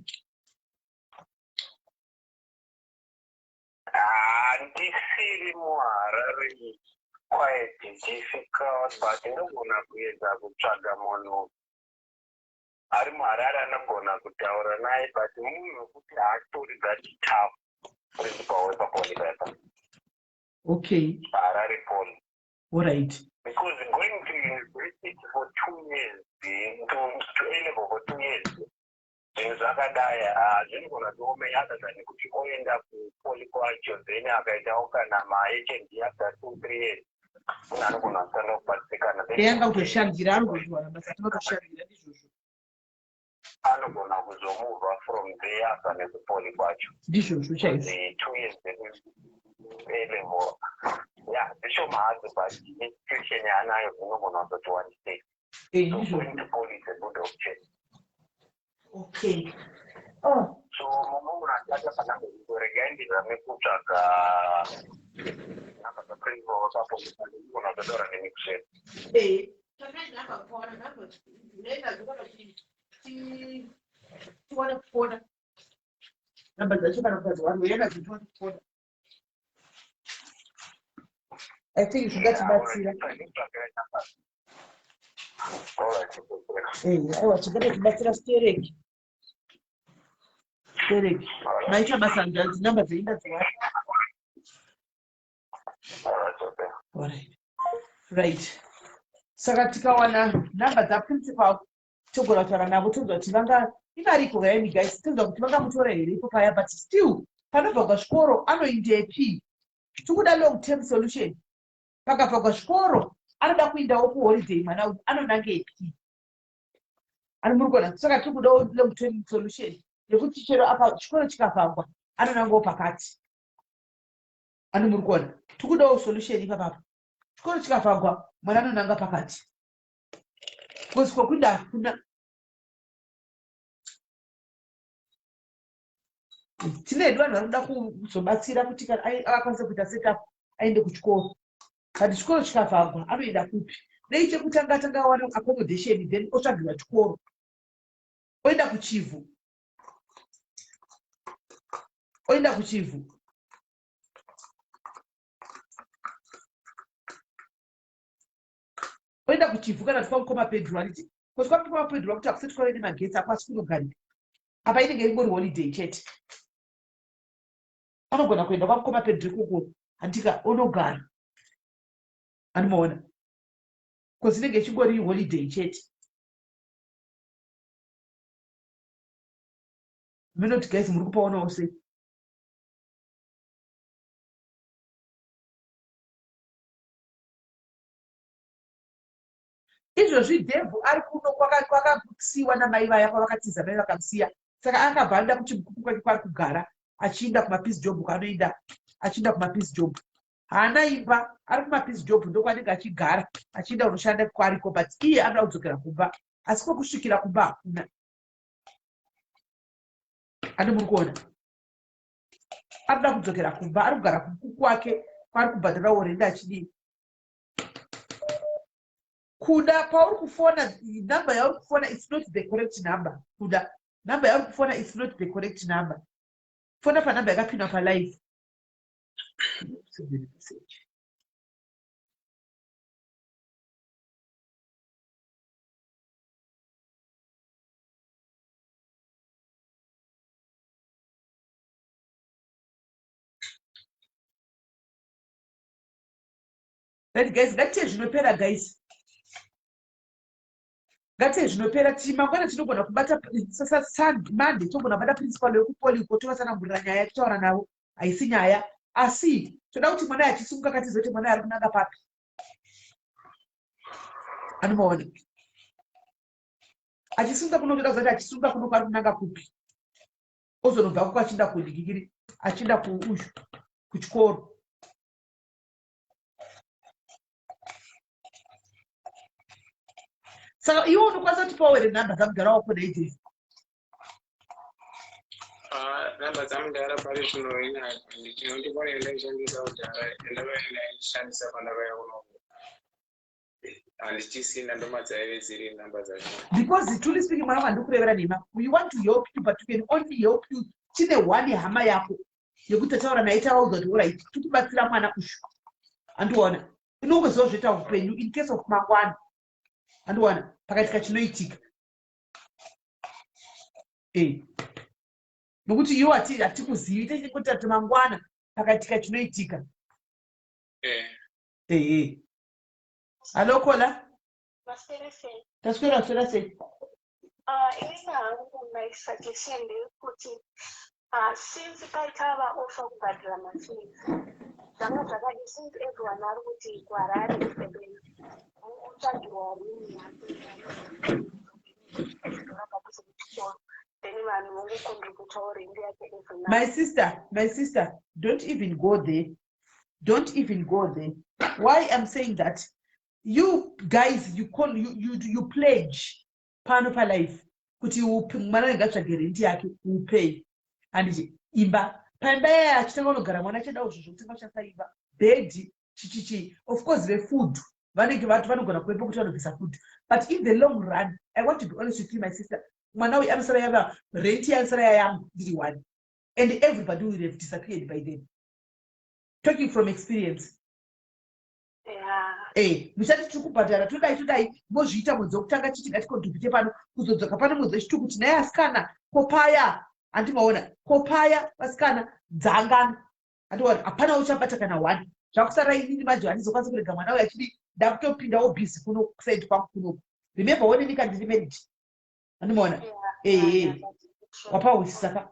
Handisiri muHarare, quite difficult, but ndogona kuedza kutsvaga munhu ari muHarare anogona kutaura naye, but munhu wekuti haatori that tough, principal wepapoli paipa. Harare Poly. Because going to university for 2 years, to A level for 2 years, zvinhu zvakadai zvinogona kuomei other than kuti oenda kupoli kwacho, then akaitawo kana maHND after 2, 3 years, munhu anogona kutanga kubatsirikana. Then anga kutoshandira, anogona basa, tinotoshandira ndizvozvo. Anogona kuzomuvha from there after nekupoli kwacho. Ndizvozvo chaizvo. The 2 years A level, yeah, zvishoma hadzo, but institution yaanayo dzinogona kuzoti one state. So going to poly is a good option. Okay, oh. So munhu Ndizame kutsvaga namba dzaPrivo vapapo ndikona kutaura nemi kuseni. Eh, tsvakai namba kuona namba unoenda dzokona kuti tiwane kufona namba dzacho kana ukadziwana uye nadzo tiwane kufona. I think zvingatibatsira. Eh, aiwa zvingatotibatsira stereki. Stereki. Maita basa hanzvadzi namba dzenyu ndadziwana. Alright. Right. Saka tikawana namba dzaprincipal togona kutaura navo tonzwa kuti vanga ivariko kaimi guys tonzwa kuti vangamutora here ipo paya but still panobvagwa zvikoro anoindepi tikuda long term solution pakabvagwa zvikoro anoda kuindawo kuholiday mwana uyu anonangepi ani muri kuona saka tiri kudawo long term solution yekuti chero apa chikoro chikavhagwa anonangawo pakati ani muri kuona tiri kudawo solution ipapapa chikoro chikavhagwa mwana anonanga pakati because kwekuda hakuna tine hedu vanhu vari kuda kuzobatsira kuti kana akwanise kuita setup aende kuchikoro but chikoro chikavhagwa anoenda kupi dei chekutanga tanga awana accommodation then otsvagirwa chikoro oenda kuchivhu oenda kuchivhu oenda kuchivhu kana kuti kwamukoma pedro handiti bcause kwamukoma pedro vakuti hakusati kwave nemagetsi akwasi kunogarika apa inenge ingori holiday chete anogona kuenda kwamukoma pedro ikoko handika onogara animoona bcause inenge ichingori holiday chete minoti guys muri kupaonawo sei Izvozvi Dave ari kuno kwakasiiwa namai vaya kwavakatiza mai vakamusiya saka akabva anoda kuchimukuku kwake kwaari kugara achiinda kumapeace job kwaanoinda achiinda kumapeace job haana imba ari kumapeace job ndokwanenge achigara achiinda kunoshanda kwariko but iye anoda kudzokera kumba asi kwekusvikira kumba hakuna ane muri kuona anoda kudzokera kumba ari kugara kukuku kwake kwaari kubhadharawo rende achidii kuda pauri kufona number yauri kufona its not the correct number kuda number yauri kufona its not the correct number fona panumber yakapinwa palive Right guys, ngatiite zvinopera guys. Ngatiite zvinopera ti mangwana tinogona kubata Monday togona kubata principal wekupoli uko tovatsanangurira nyaya totaura navo. Haisi nyaya. Asi toda kuti mwana achisumuka katizoti mwana ari kunanga papi. Anomaona. Achisumuka kuno toda kuzoti achisumuka kuno kwari kunanga kupi. Ozonobva kuko achinda kudigigiri achinda kuuyu kuchikoro. Saka iwe unokwanisa kutipawo here nhamba dzamudhara wako naidesi? Ah, nhamba dzamudhara pari zvino ina ndinondikwana yandaishandisa kudhara yandava ndaishandisa pandakauya kuno handichisina ndomadzaive dziri nhamba dzacho. Because truly speaking mwana wangu ndikurevera nhema. We want to help you but we can only help you tine one hama yako yekuti tataura naye tavaudza kuti orit tikubatsira mwana uyu andiona unongoziva zvoita upenyu in case of mangwana andiona pakaitika chinoitika e nokuti iwo hatikuzivi techingoti ati mangwana pakaitika chinoitika ee hallo kola taswera swera sei ah, inini hangu my suggestion ndeyekuti ah, since paita vaofa kubhadhara mafees zvanga zvakadi since everyone ari kuti kuharare kuseven otsvagirwa room yake then vanhu vongocontributawo rent yake every month. My sister, my sister, don't even go there. Don't even go there. Why I'm saying that? You guys, you call, you, you, you pledge pano palife kuti mwana anenge atsvage rent yake upay handiti imba Paimba yaya achitanga unogara mwana achida uzvo zvekutanga kushandisa imba, bhedhi, chichichi. Of course vefood vanenge vati vanogona kuvepo kuti vanobvisa food, but in the long run, I want to be honest with you, my sister, mwana uyu anosara yava rent, yanosara yayangu ndiri one, and everybody will have disappeared by then, talking from experience. Muchati tiri kubhadhara, todai todai, mozviita mwedzi wekutanga, chiti ngaticontribute pano, kuzodzoka pano mwedzi wechituku kuti naye asikana kopaya, handimaona kopaya vasikana dzangano, handiona hapana uchabata kana one. Zvakusara inini manje, handizokwanisa kurega mwana uyu achidi. Ndakutopindawo busy kuno kuside kwangu kunoku. Remember, wonini ndiri married, handimaona? Ehe, wapahwisisa ka?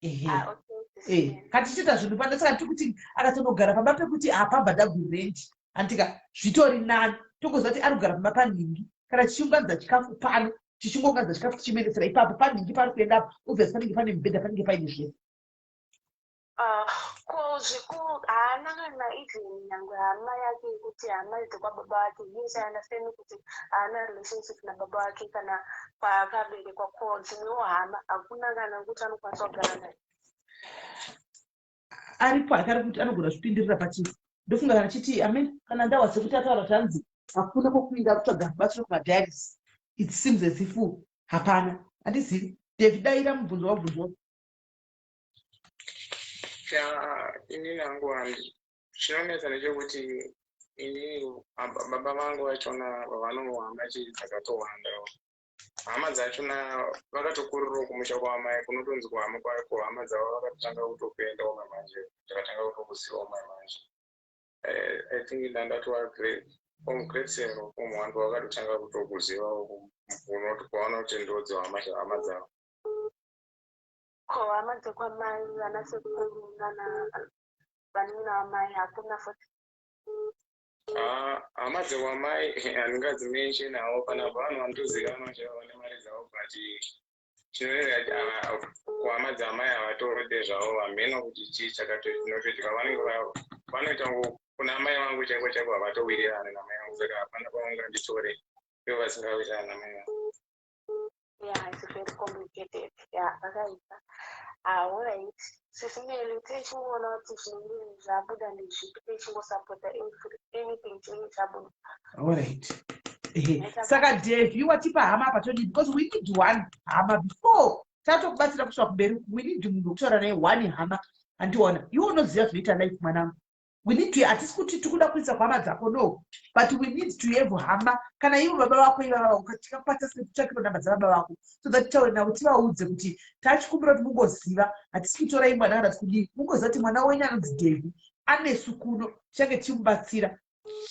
Ehe. Katichiita zvinhu pano, saka tiri kuti akatonogara pamba pekuti hapabhadhagwi rent, handika zvitori nani. Togoziva kuti ari kugara pamba panhingi. Kana tichiunganidza chikafu pano, tichingounganidza chikafu tichimuendesera ipapo panhingi pari kuendapo, obviously panenge pane mubhedha, panenge paine zvese. Ah, ko zvikuru haana kana even nyangwe hama yake, yekuti hama dzekwababa vake? Yes, I understand kuti haana relationship nababa vake kana kwaakaberekwa. Ko dzimwewo hama hakuna kana kuti anokwanisa kugara naye? Aripo hake, ari kuti anogona zvipindirira pachii. Ndofunga kana chiti amen, kana ndawa sekuti ataura kuti hanzi hakuna kwokuinda kutsvaga rubatsiro kumadiaries, it seems as if hapana. Handizivi. David, daira mubvunzo wabvunzwa. Ya, inini hangu handi, chinonetsa ndechekuti inini baba vangu vachona vanohama chii dzakatowandawo. Hama dzachona vakatokurirawo kumusha kwamai, kunotonzi kuhama kuhama dzavo vakatotanga kutokuendawo mamanje, ndakatanga kutokuzivawo mamanje. I think ndandatova grade form, grade 7 or form 1, vakatotanga kutokuzivawo unoti kwaona kuti ndodzihama hama dzavo. Ko hama dzekwamai, vana sekuru nana vanin'ina vamai, hakuna futi? Ah, hama dzekwamai handingadzimention havo panapa, vanhu vanotozikanwa chaivo vane mari dzavo, but chinoreva kuhama dzamai havatorode zvavo. Hameno kuti chii chakatochinotoitika. Vanenge vanoita kuna mai vangu chaiko chaiko havatowirirani namai vangu, saka hapana paunganditore ivo vasingawirirani namai vangu. Yeah, it's very complicated. Yeah, pakaipa. Ah, alright, sisimeli, tichingoona kuti zvinenge zvabuda ndezvipi, tichingosapota anything chinenge chabuda. Alright. Ehe, saka Devi, watipa hama apa, todii? Because we need one hama before tatokubatsira kusvika kumberi. We need munhu wekutaura naye, one hama, handiona? Iwe unoziva zvinoita life, mwanangu. We need to, hatisi kuti tikuda kuisa kuhama dzako, no, but we need to have hama. Kana ivo baba vako ivava, tikakwanisa sei kutsvakiro namba dzababa vako so that titaure navo, tivaudze kuti tachikumbira kuti mungoziva, hatisi kutorai mwana kana tikudii, mungoziva kuti mwana wenyu anonzi Devi anesu kuno, tichange tichimubatsira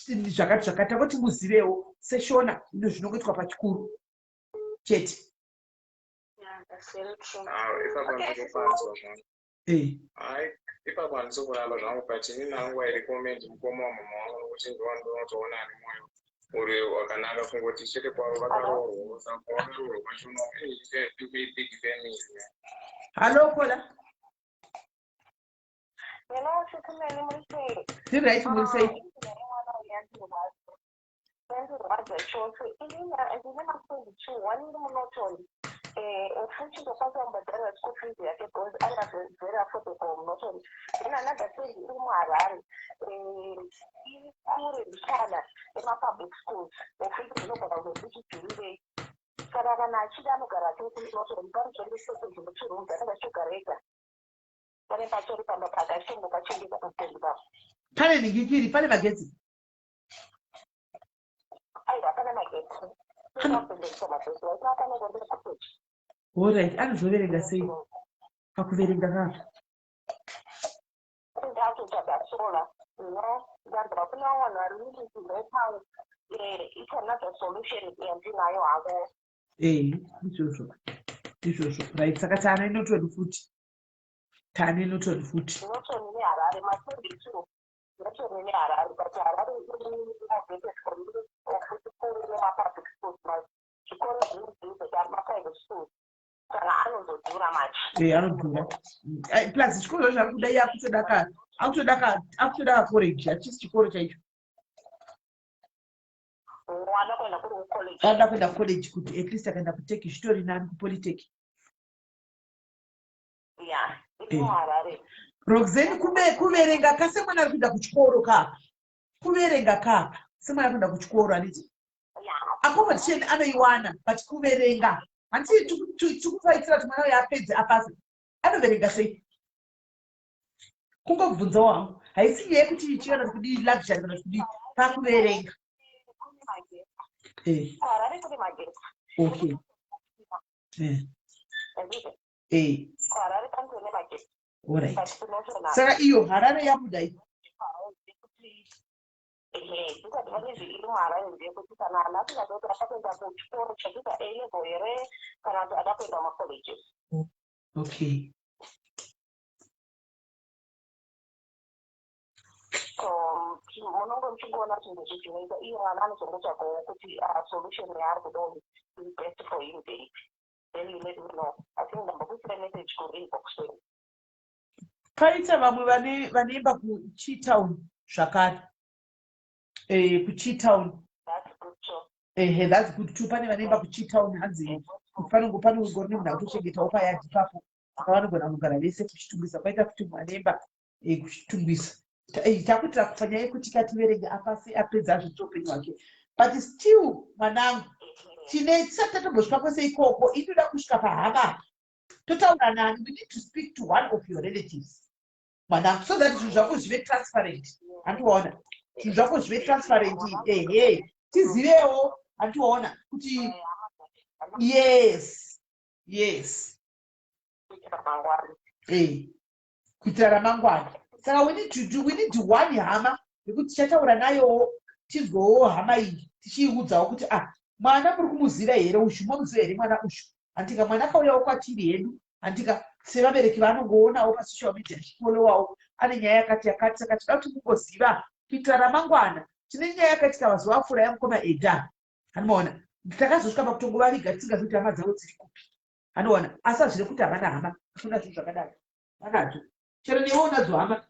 zvakati zvakati. Tangoti muzivewo seshona ino zvinongoitwa pachikuru chete. Yeah, that's very true. Ah, ipapo ndinopanzwa zvangu. Hai, ipapo handisi kuramba zvangu, but inini hangu airecommend mukoma wamama wangu, nokuti ndiwa ndinotoona ane mwoyo uri wakanaka. Kungoti chete kwavo vakaroorwa, saka kwavakaroorwa kwachona big family. Hallo, caller. Hello, Sisimeli, muri sei? Tiri right, muri sei? Mwana uyu yandirwadza chose. Inini ndine mafriend two, one iri muNorton, futi ndokwanisa kumubhadharira school fees yake because ari very affordable muNorton. Then another friend iri muHarare, iri kure mbichana emapublic schools, futi ndinogona kuzozvichidhurirei. Saka kana achida anogara achiri kuNorton, pari zvondisese zvemuchirooms, anenge achitogara ega, pane patori pamba pake, achitombopachengeta pastendi papo. Pane nhingikiri, pane magetsi? Aiwa, pane magetsi, inopendesa magetsi waita panenge kupeji. Alright, anozoverenga sei pakuverenga kapo? Ndatotsvaga solar, ndabva kuna vanhu vari interested right now. It's another solution yandinayo hako. Ee, izvozvo izvozvo. Right, saka taane Norton futi, taane Norton futi. Norton neHarare, mafriend two, Norton neHarare, but Harare iri more for me, futi kuri nemapublic schools, zvikoro zviri maprivate schools, saka anozodhura manje. Ee, anodhura. Plus chikoro zvacho ari kuda iye akutoda kakoreji, hachisi chikoro chaicho. Wada kuenda kuri kucollege. Anoda kuenda kucollege, kuti at least akaenda kutech zvitori nani, kupolytech. Ya, iri muHarare. Roxanne kuverenga ka semwana ari kuenda kuchikoro kapa. Kuverenga kapa semwana ari kuenda kuchikoro handiti? Accommodation anoiwana but kuverenga handiti tikufaitira kuti mwana uyo apedze apase anoverenga sei? Kungobvunzawo hangu haisi nyaya yekuti ichi kana kudii luxury kana kudii pakuverenga. Eh. Okay. Eh. Eh. Alright. Saka iyo Harare yabuda iyi. Disadvantage iri muHarare ndeyekuti kana ana asingade kuti ada kuenda kuchikoro chekuita A level here kana kuti ada kuenda kumacolleges. Okay. So munonge muchingoona kuti ndizvo zvinoita iye mwana anozongotsvagawo kuti ah, solution yaari kudawo is best for him ndeipi. Then you let me know. I think ndambokuisira message kuinbox kwenyu. Paita vamwe vane vanoimba kuchitown zvakare eh, kuchitown ehe that's good too pane vanoimba kuchitown hanzi panongo panongori nemunhu akutochengetawo payadhi ipapo saka vanogona kugara vese kuchitungwiza kwaita kuti munhu anoimba eh, kuchitungwiza eh, takuitira kufa nyaya yekuti kativerenge apase apedza azviite upenyu hwake but still mwanangu tine tisati tatombosvika kwese ikoko inoda kusvika pahama totaura nani we need to speak to one of your relatives mwanangu so that zvinhu zvako zvive transparent handiwaona zvinhu zvako zvive transparent ehe tizivewo handiwaona kuti yes yes eh, kuitira ramangwana saka we need to do we need one hama yekuti tichataura nayowo tinzwewo hama iyi tichiiudzawo kuti ah mwana muri kumuziva here ushu momuziva here mwana ushu handika mwana akauyawo kwatiri hedu handika sevabereki vaanongoonawo pasocial media achifollowawo ane nyaya yakati yakati saka tinoda kuti mungoziva kuitira ramangwana tine nyaya yakaitika mazuva apfuura yamukoma eda handimaona takazosvika pakutongovaviga tisingazivi kuti hama dzavo dziri kupi anoona asi hazvire kuti havana hama hakuna zvinhu zvakadaro vanadzo chero newe unadzo hama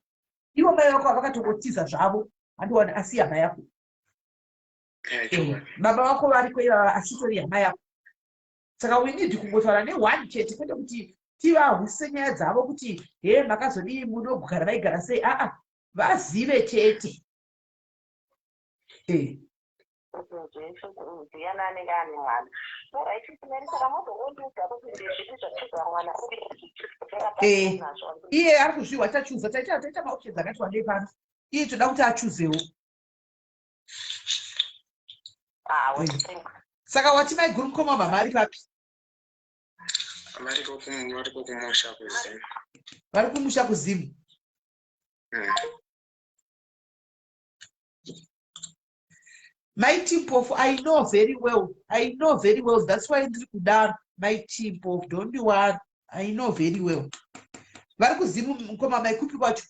ivo mai vako havakatongotiza zvavo handiona asi hama yako eh, baba vako variko ivava asi itori hama yako saka we need kungotaura neone chete kwete kuti tivahwise nyaya dzavo kuti he makazodii munogara vaigara sei aa vazive chete eh. Ndiani anenge ane mwana eh, iye ari kuzvihwa tachuza taita taita maoptions akati wandei pano iye toda kuti achuzewo ah, eh. saka wati maiguru mukoma mama ari papi variko kumusha kuzimu vari kumusha kuzimu Mai Mpofu, I know very well. I know very well. That's why ndiri kudaro. Mai Mpofu, don't worry. I know very well. Vari kuzimu mukoma mai kupi kwacho?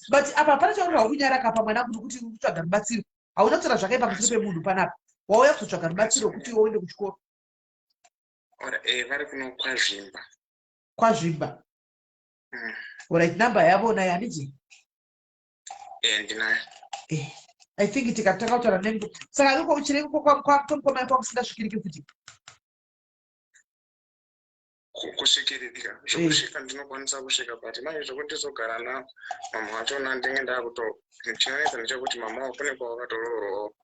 But apa hapana chauri kunyara kapa mwana kuti kuti kutsvaga rubatsiro. Hauna kutaura zvakaipa pamusoro pemunhu panapa. Wauya kuzotsvaga rubatsiro kuti uende kuchikoro. Eh, vari kuno kwazvimba. Kwazvimba. Alright, number yavo nayo handiti? Eh, ndinayo. Eh, I think tikatanga kutaura nengu. Saka iko uchiri kwamukoma kwakusingasvikiriki futi? Kusvikirika. Zvekusvika eh. ndinokwanisa kusvika but manje zvekuti ndizogara na mama vachona ndinge ndakuto chinonetsa ndechekuti mama wako kune kwavakatoroorwawo.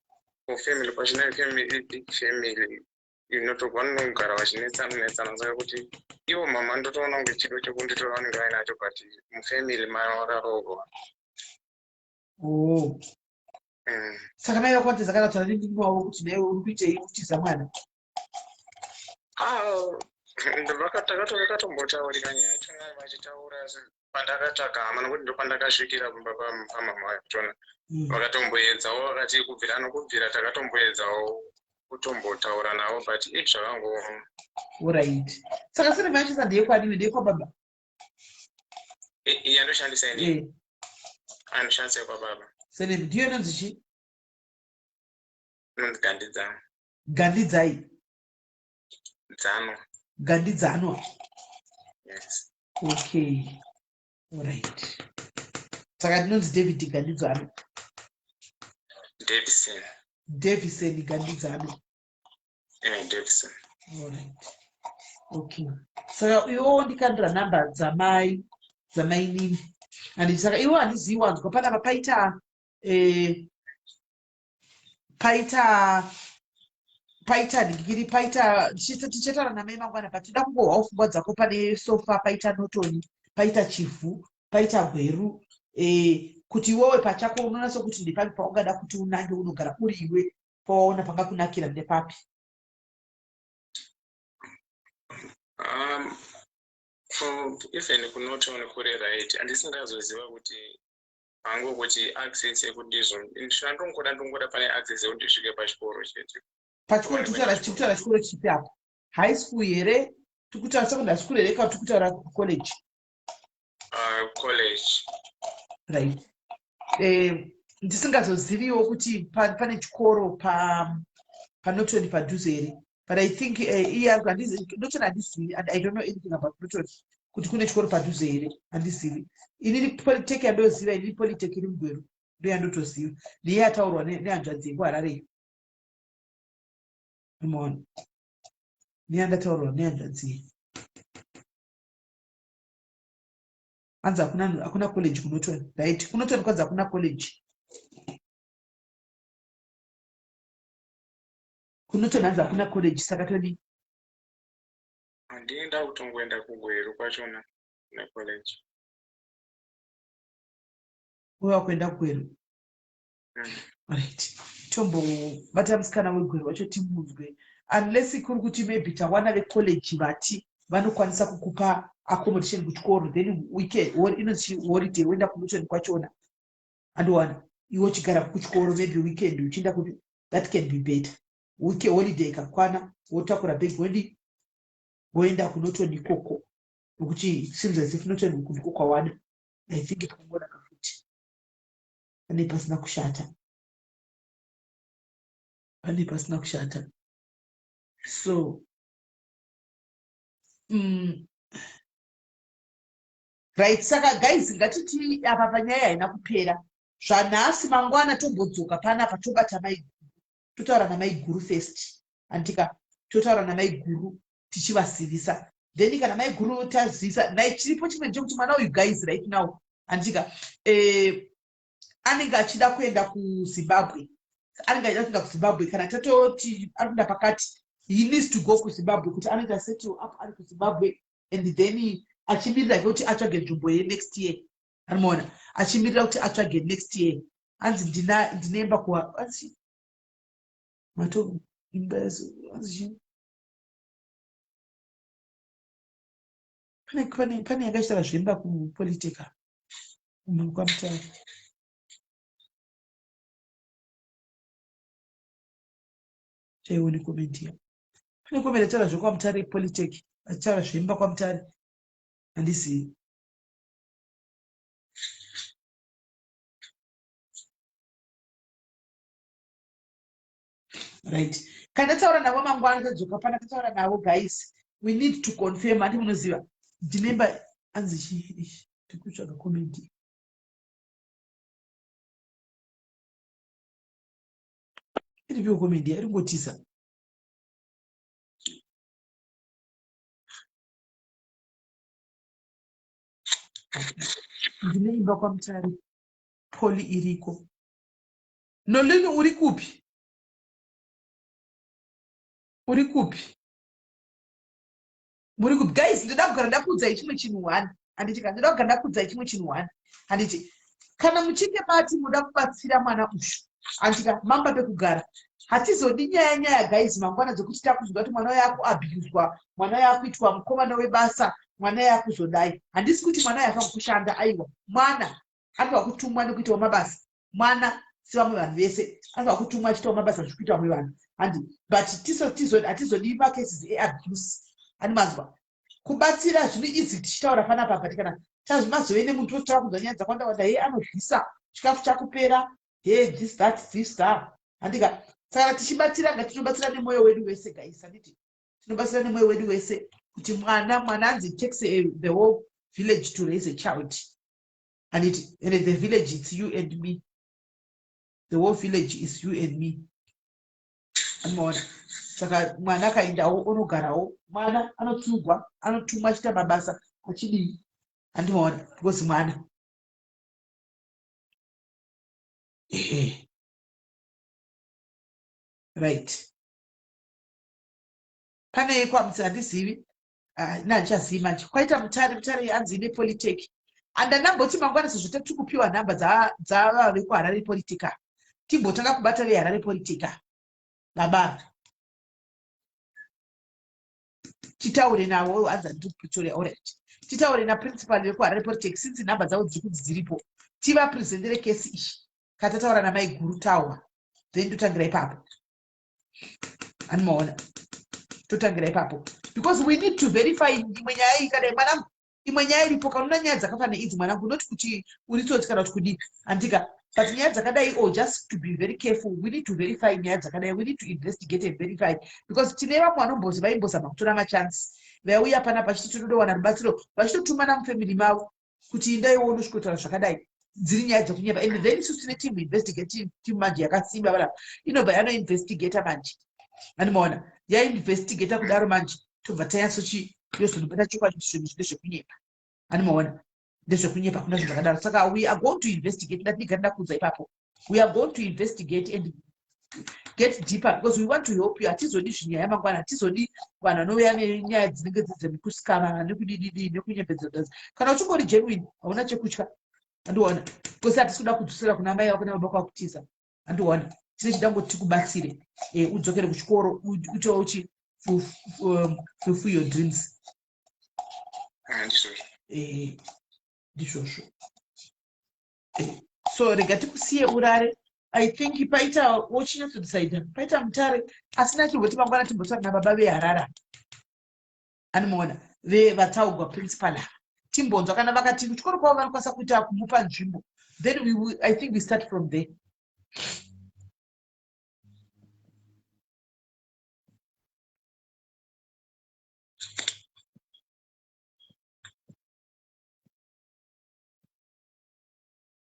Kufamily kwachina family big family inotogwa vanogara vachinetsana netsana saka kuti ivo mama ndotoona kunge chido chekunditora vanenge vainacho but mufamily mavakaroorwa oh. mm. saka mai vako vatadza kana kutaura nemumwe wavo kuti naiwe uri kuitei kutiza mwana ah, vakatombotaurika nyaya yachona vachitaura pandakatsvaga hama nokuti ndopandakasvikira kumba pamama vachona hmm. vakatomboedzawo vakati kubvira nokubvira takatomboedzawo kutombotaura navo but if zvakango orit saka sine maishandisa ndeyekwaniwe ndeyekwababa yandoshandisa ini eh. andoshandisa yekwababa sene ndiyo inonzi chii inonzi gandidzano gandidzai dzano gandidzanwa yes okay alright saka ndinonzi david gandidzano davison davison gandidzano eh, davison Alright. Okay. Saka iwe wondikandira number dzamai dzamainini. Handiti saka iwe handizivi wanzwa panapa paita eh, paita paita nhingiri paita tichataura namai mangwana but toda kungohwawo pfungwa dzako pane sofa paita notoni paita chivhu paita gweru eh, kuti iwewe pachako unonatsa kuti ndepapi paungada kuti unange unogara uri iwe pawaona pangakunakira ndepapi Even kuNorton kuri right, andisingazoziva kuti hangu kuti access yekuti ndizvo ndongoda ndongoda pane access yekuti ndisvike pachikoro chete. Pachikoro tikutaura chikoro chipi apa? High school here? Tikutaura secondary school here kana tikutaura college? College. Right. Ndisingazoziviwo kuti pane chikoro paNorton padhuze here, but I think iye Norton handizivi and I don't know anything about Norton kuti kune chikoro padhuze here, handizivi. Inini polytech yandoziva inini, polytech iri muGweru ndo yandotoziva, neiye yataurwa nehanzvadzi yekuHarare iyo, umaona, neyandataurwa nehanzvadzi iyi. Hanzi hakuna college kuNorton. Right, kuNorton kwanzi hakuna college. KuNorton hanzi hakuna college, saka todii? Handii ndakutongoenda kuGweru kwachona necollege. Uya kuenda kuGweru. Right, tombobata musikana weGweru wacho timunzwe, unless kuri kuti maybe tawana vecollege vati vanokwanisa kukupa accommodation kuchikoro, then weekend inonzi holiday woenda kuNorton kwachona, andowana iwe uchigara kuchikoro, maybe weekend uchienda kupi. That can be better. Week holiday ikakwana, wotakura bhegi wodi woenda kuNorton ikoko, nokuti it seems as if Norton uku ndiko kwawana. I think tikangonaka futi, pane pasina kushata, pane pasina kushata. So right, saka guys, ngatiti apa panyaya haina kupera zvanhasi. Mangwana tombodzoka panapa, tobata maiguru, totaura namaiguru first, andika totaura namaiguru tichivazivisa. Then kana maiguru tazivisa nai, chiripo chimwe ndechekuti mwana uyu, guys, right now, andika anenge achida kuenda kuZimbabwe, anenge achida kuenda kuZimbabwe. Kana tatoti ari kuenda pakati, he needs to go kuZimbabwe kuti anoita settle up ari kuZimbabwe, and then achimirira ke kuti atsvage nzvimbo yenext year. Anomaona achimirira kuti atsvage next year. Hanzi ndinemba kuwa, hanzi mato imba, hanzi chii? Pane yakachitaura zvemba kupolitika kwaMutare. Chaione comment ya, pane comment yataura zvekwaMutare Polytech, achitaura zvemba kwaMutare, handizivi. Right, kana taura navo mangwana, tadzoka pana tataura navo. Guys, we need to confirm. Handi munoziva ndinemba, anzi chii? Tikutsvaga comment iripiwo, comment iri ngotisa. Ndine imba kwaMutare, poli iriko. Nolini, uri kupi? Uri kupi? Muri kupi, guys? Ndoda kugara ndakuudzai chimwe chinhu one, handiti? Ka ndoda kugara ndakuudzai chimwe chinhu one, handiti? Kana muchinge mati muda kubatsira mwana uyu, handika, mamba pekugara, hatizodi nyaya nyaya, guys, mangwana dzekuti takuzwa kuti mwana uyo akuabhuswa, mwana uyo akuitwa mukomana webasa, mwana uyo akuzodai. Handisi kuti mwana uyo afanira kushanda, aiwa. Mwana anofanira kutumwa nekuitawo mabasa. Mwana sevamwe vanhu vese anofanira kutumwa achiitawo mabasa zviri kuita vamwe vanhu, handi? But hatizodii macases eabuse, handi manzwa? Kubatsira zvino izi tichitaura panapa, but kana tazvimazove nemunhu, totaura kunzwa nyaya dzakawanda wanda. He, anobvisa chikafu chakupera, he, this, that, this, that, handika? Saka tichibatsira, ngatinobatsira nemwoyo wedu wese, guys, handiti? Tinobatsira nemwoyo wedu wese kuti mwana anzi it takes the whole village to raise a child, handiti? And the village, it's you and me. The whole village is you and me, anomaona? Saka mwana akaendawo onogarawo, mwana anotsugwa, anotumwa achiita mabasa achidii, handimaona, because mwana ehe. Right, pane kwamutsi handizivi, ah, ina handichazivi manje. Kwaita Mutare, Mutare hanzi ine Polytech. Andandamboti mangwana sezvo tati kupiwa nhamba dzava vekuHarare Politica, timbotanga kubata veHarare Politica, baba, titaure navo. Hanzi handiri kuPretoria. Alright, titaure naprincipal vekuHarare Polytech since nhamba dzavo dziri kunzi dziripo, tivapresentere kesi iyi. Katataura namaiguru tawa, then totangira ipapo. Animaona, totangira ipapo because we need to verify imwe nyaya iyi. Kadai mwanangu, imwe nyaya iripo, kanoona nyaya dzakafanana idzi, mwanangu, not kuti uri tsotsi kana kuti kudii, andika, but nyaya dzakadai, oh, just to be very careful, we need to verify nyaya dzakadai. We need to investigate and verify because tine vamwe vanombozi vaimbozama kutora machance, vaiuya panapa vachiti tinodowana rubatsiro, vachitotumana mufamily mavo kuti indaiwo unosvikotaura zvakadai, dziri nyaya dzekunyepa. And then isusu tine team, investigative team manje yakasimba vanapa, inobva yanoinvestigata manje. Animaona, yainvestigata kudaro manje, tobva tanyatsochi yozonobata chokwadi kuti zvinhu ndezvekunyepa. Animaona, ndezvekunyepa, kuna zvinhu zvakadaro. Saka we are going to investigate. Ndatinigari ndakuudza ipapo, we are going to investigate and get deeper because we want to help you. Hatizodi zvinyaya mangwana, hatizodi vanhu vanouya nenyaya dzinenge dzidzemukusikana nekudididi nekunyepedzera. Kana uchingori genuine, hauna chekutya, andiona, because hatisi kuda kudzosera kuna mai vako nababa kwakutiza, andiona. Tine chida ngoti tikubatsire, udzokere kuchikoro, uitewo uchi fulfill your dreams. Ndizvozvo. Ndizvozvo. So rega tikusiye urare. I think paita wochinyatsodecida, paita Mutare, asina chimboti mangwana timbotaura nababa veHarara, anomaona, vevatsaugwa principal ava, timbonzwa kana vakati kuchikoro kwavo vanokwanisa kuita kumupa nzvimbo. Then we will, I think we start from there.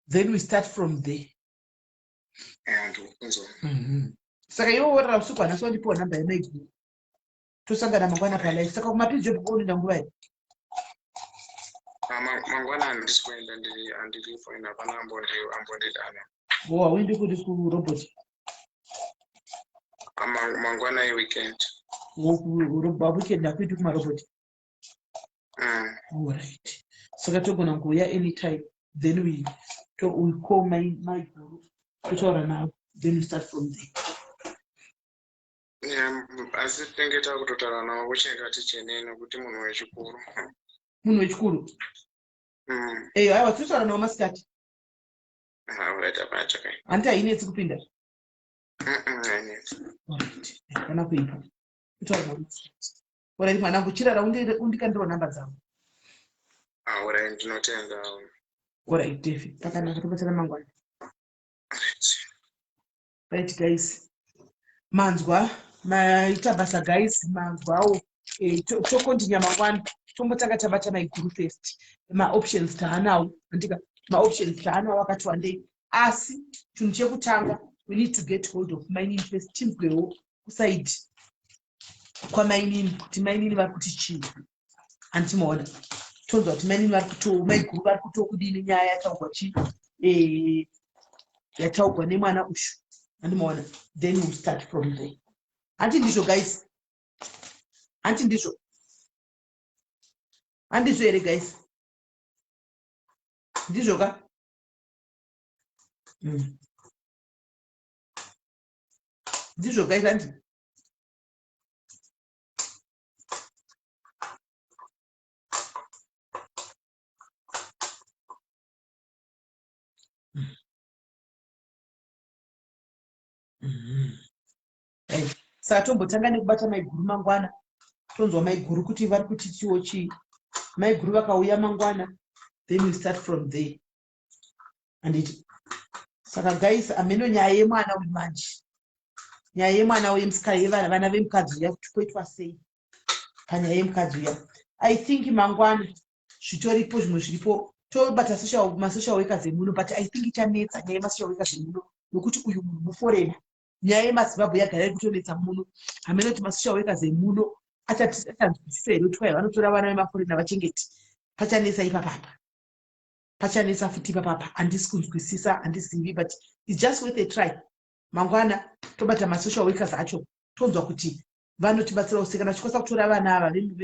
Then we start from there. Ndikunzwa. Saka iwe worara usiku hanasi, wandipiwa nhamba yamaiguru, tosangana mangwana palive. Saka kumapijob kuonoenda nguva iyi? Mangwana handisi kuenda, ndiri handiripo ende hapana ambondidana. O, hauendi kuri kurobot? Mangwana iweekend. Weekend hakuiti kumarobot. Alright, saka togona kuuya anytime, then we call my guru, totaura navo, then we start from there. Yeah, asi tinenge takutotaura navo kuchengati chenei nokuti munhu wechikuru. Munhu wechikuru. Eyo, aiwa, tinotaura navo masikati. Alright, hapana chakai. Handiti hainetsi kupinda? Hainetsi. Alright, hapana kuipa, totaura navo masikati. Alright mwanangu, chirara, undikandirwa nhamba dzavo. Alright, ndinotenda. Alright David, pakanaka, tobatsana mangwana. Alright. Right guys, manzwa, maita basa guys, manzwawo. Tokontinya mangwana, tombotanga tabata maiguru first. Maoptions taanawo, andika, maoptions taanawo akati wandei, asi chinhu chekutanga, we need to get hold of mainini first, tinzwewo kuside kwamainini kuti mainini vari kuti chii. Handimaona, tonzwa kuti mainini vari kuto, maiguru vari kutokudini, nyaya yataugwa chi yataugwa nemwana uyu, handimaona. Then we'll start from there. Hanti ndizvo guys? Hanti ndizvo? Handizvo here guys? Ndizvo ka? Ndizvo guys, handi? Right. Saka tombotanga nekubata maiguru mangwana, tonzwa maiguru kuti vari kuti chiwo chii. Maiguru vakauya mangwana, then we start from there, handiti? Saka guys, ameno nyaya yemwana uyu manje, nyaya yemwana wemusika, yevana vemukadzi uya, kuti koitwa sei panyaya yemukadzi uya. I think mangwana zvitoripo, zvimwe zviripo, tobata masocial workers emuno, but I think ichanetsa nyaya yemasocial workers emuno nokuti uyu munhu muforeigner. Nyaya yemaZimbabwe yagara iri kutonetsa muno. Hameno kuti masocial workers emuno achanzwisisa here kuti why vanotora vana vemaforeigner vachengeti. Pachanetsa ipapapa, pachanetsa futi ipapapa. Handisi kunzwisisa, handizivi, but it's just worth a try. Mangwana tobata masocial workers acho, tonzwa kuti vanotibatsirawo sei kana vachikwanisa kutora vana ava. Uyu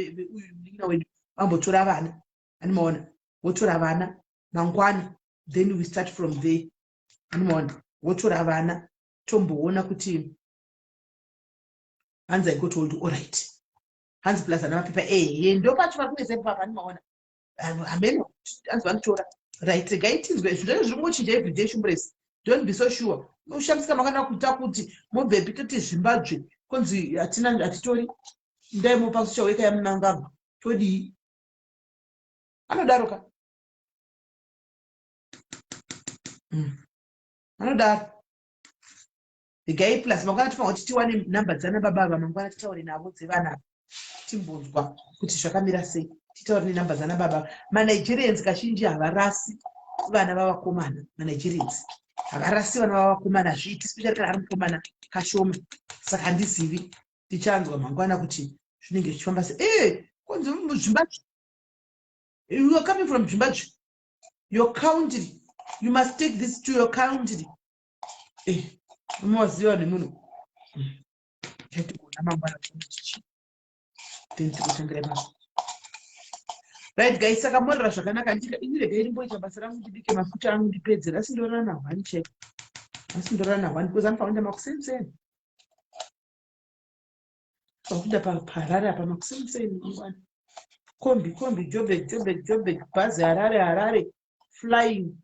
munin'ina wedu vambotora vana, animaona, votora vana mangwana, then we start from there, animaona, votora vana, tomboona kuti. Hanzi, "I got old." Alright, hanzi plus ana mapepa. Ehe, ndo pacho pari kunetsa ipapa, animaona. Hameno, hanzi vanotora. Right, regai tinzwe. Zvinhu zviri kungochinja everyday, shumburesi. Don't be so sure. Unoshamisika makana kuita kuti mobvepi, toti Zimbabwe, konzi hatina, hatitori. Ndaimupa social worker yaMunangagwa, todii? Anodaro ka. Anodaro. Regai, plus mangwana tofanira kuti tiwane namba dzana baba ava mangwana, titaure navo dzevana ava, timbonzwa kuti zvakamira sei. Titaure nenamba dzana baba. MaNigerians kazhinji havarasi vana vavakomana. MaNigerians havarasi vana vavakomana, zviiti, especially kana ari mukomana, kashoma. Saka handizivi, tichanzwa mangwana kuti zvinenge zvichifamba sei. E, konzi Zimbabwe, you are coming from Zimbabwe, your country, you must take this to your country. Eh, unowaziva nemunhu. Chatigona mangwana tichi, then tikutangira basa. Right guys, saka morera zvakanaka. Ndika ini, regai ndimboita basa rangu, ndibike mafuta angu, ndipedze. Rasi ndorara na1 chete, asi ndorara na1 because anofanira kuenda makuseniseni, pakuenda paHarare apa makuseniseni mangwana. Kombi, kombi, Joburg, Joburg, Joburg, bhazi, Harare, Harare, flying.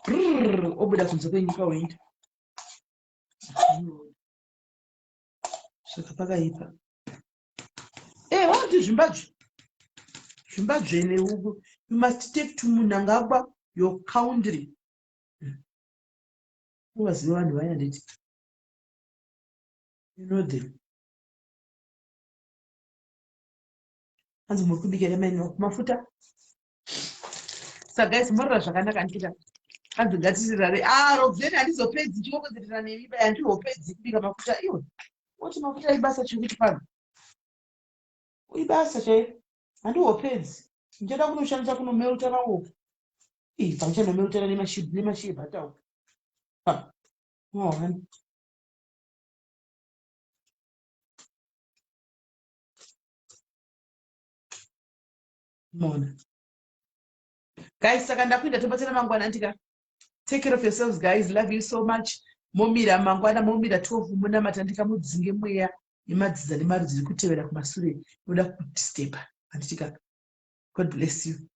Brrr, obuda kunze kwenyika, woenda. Saka pakaipa. E, vanoti Zimbabwe, Zimbabwe uku, you must take to Munangagwa, your country. Uvaziva vanhu vaya, nditi you know them. Hanzi muri kubikira maini mafuta. Saka guys, morora zvakanaka. Ndita hanzi ngatisirare. Ah, Roxen, handizopedzi chikokodzerera nemi bai, handihopedzi kubika mafuta. Iwe oti mafuta ibasa chiri pano, ibasa chaiyo. Handihopedzi, ndichada kunoshandisa kunomeltana uku. Ii, pamuchanomeltana nemashibhata uku. Maona. Mona guys, saka ndakuenda, tobatsana mangwana ndika. Take care of yourselves guys, love you so much. Momira mangwana, momira 12, munamata ndikamudzinge mweya nemadzidza nemarudzi iri kutevera kumasure inoda kutistepa, handitika? God bless you.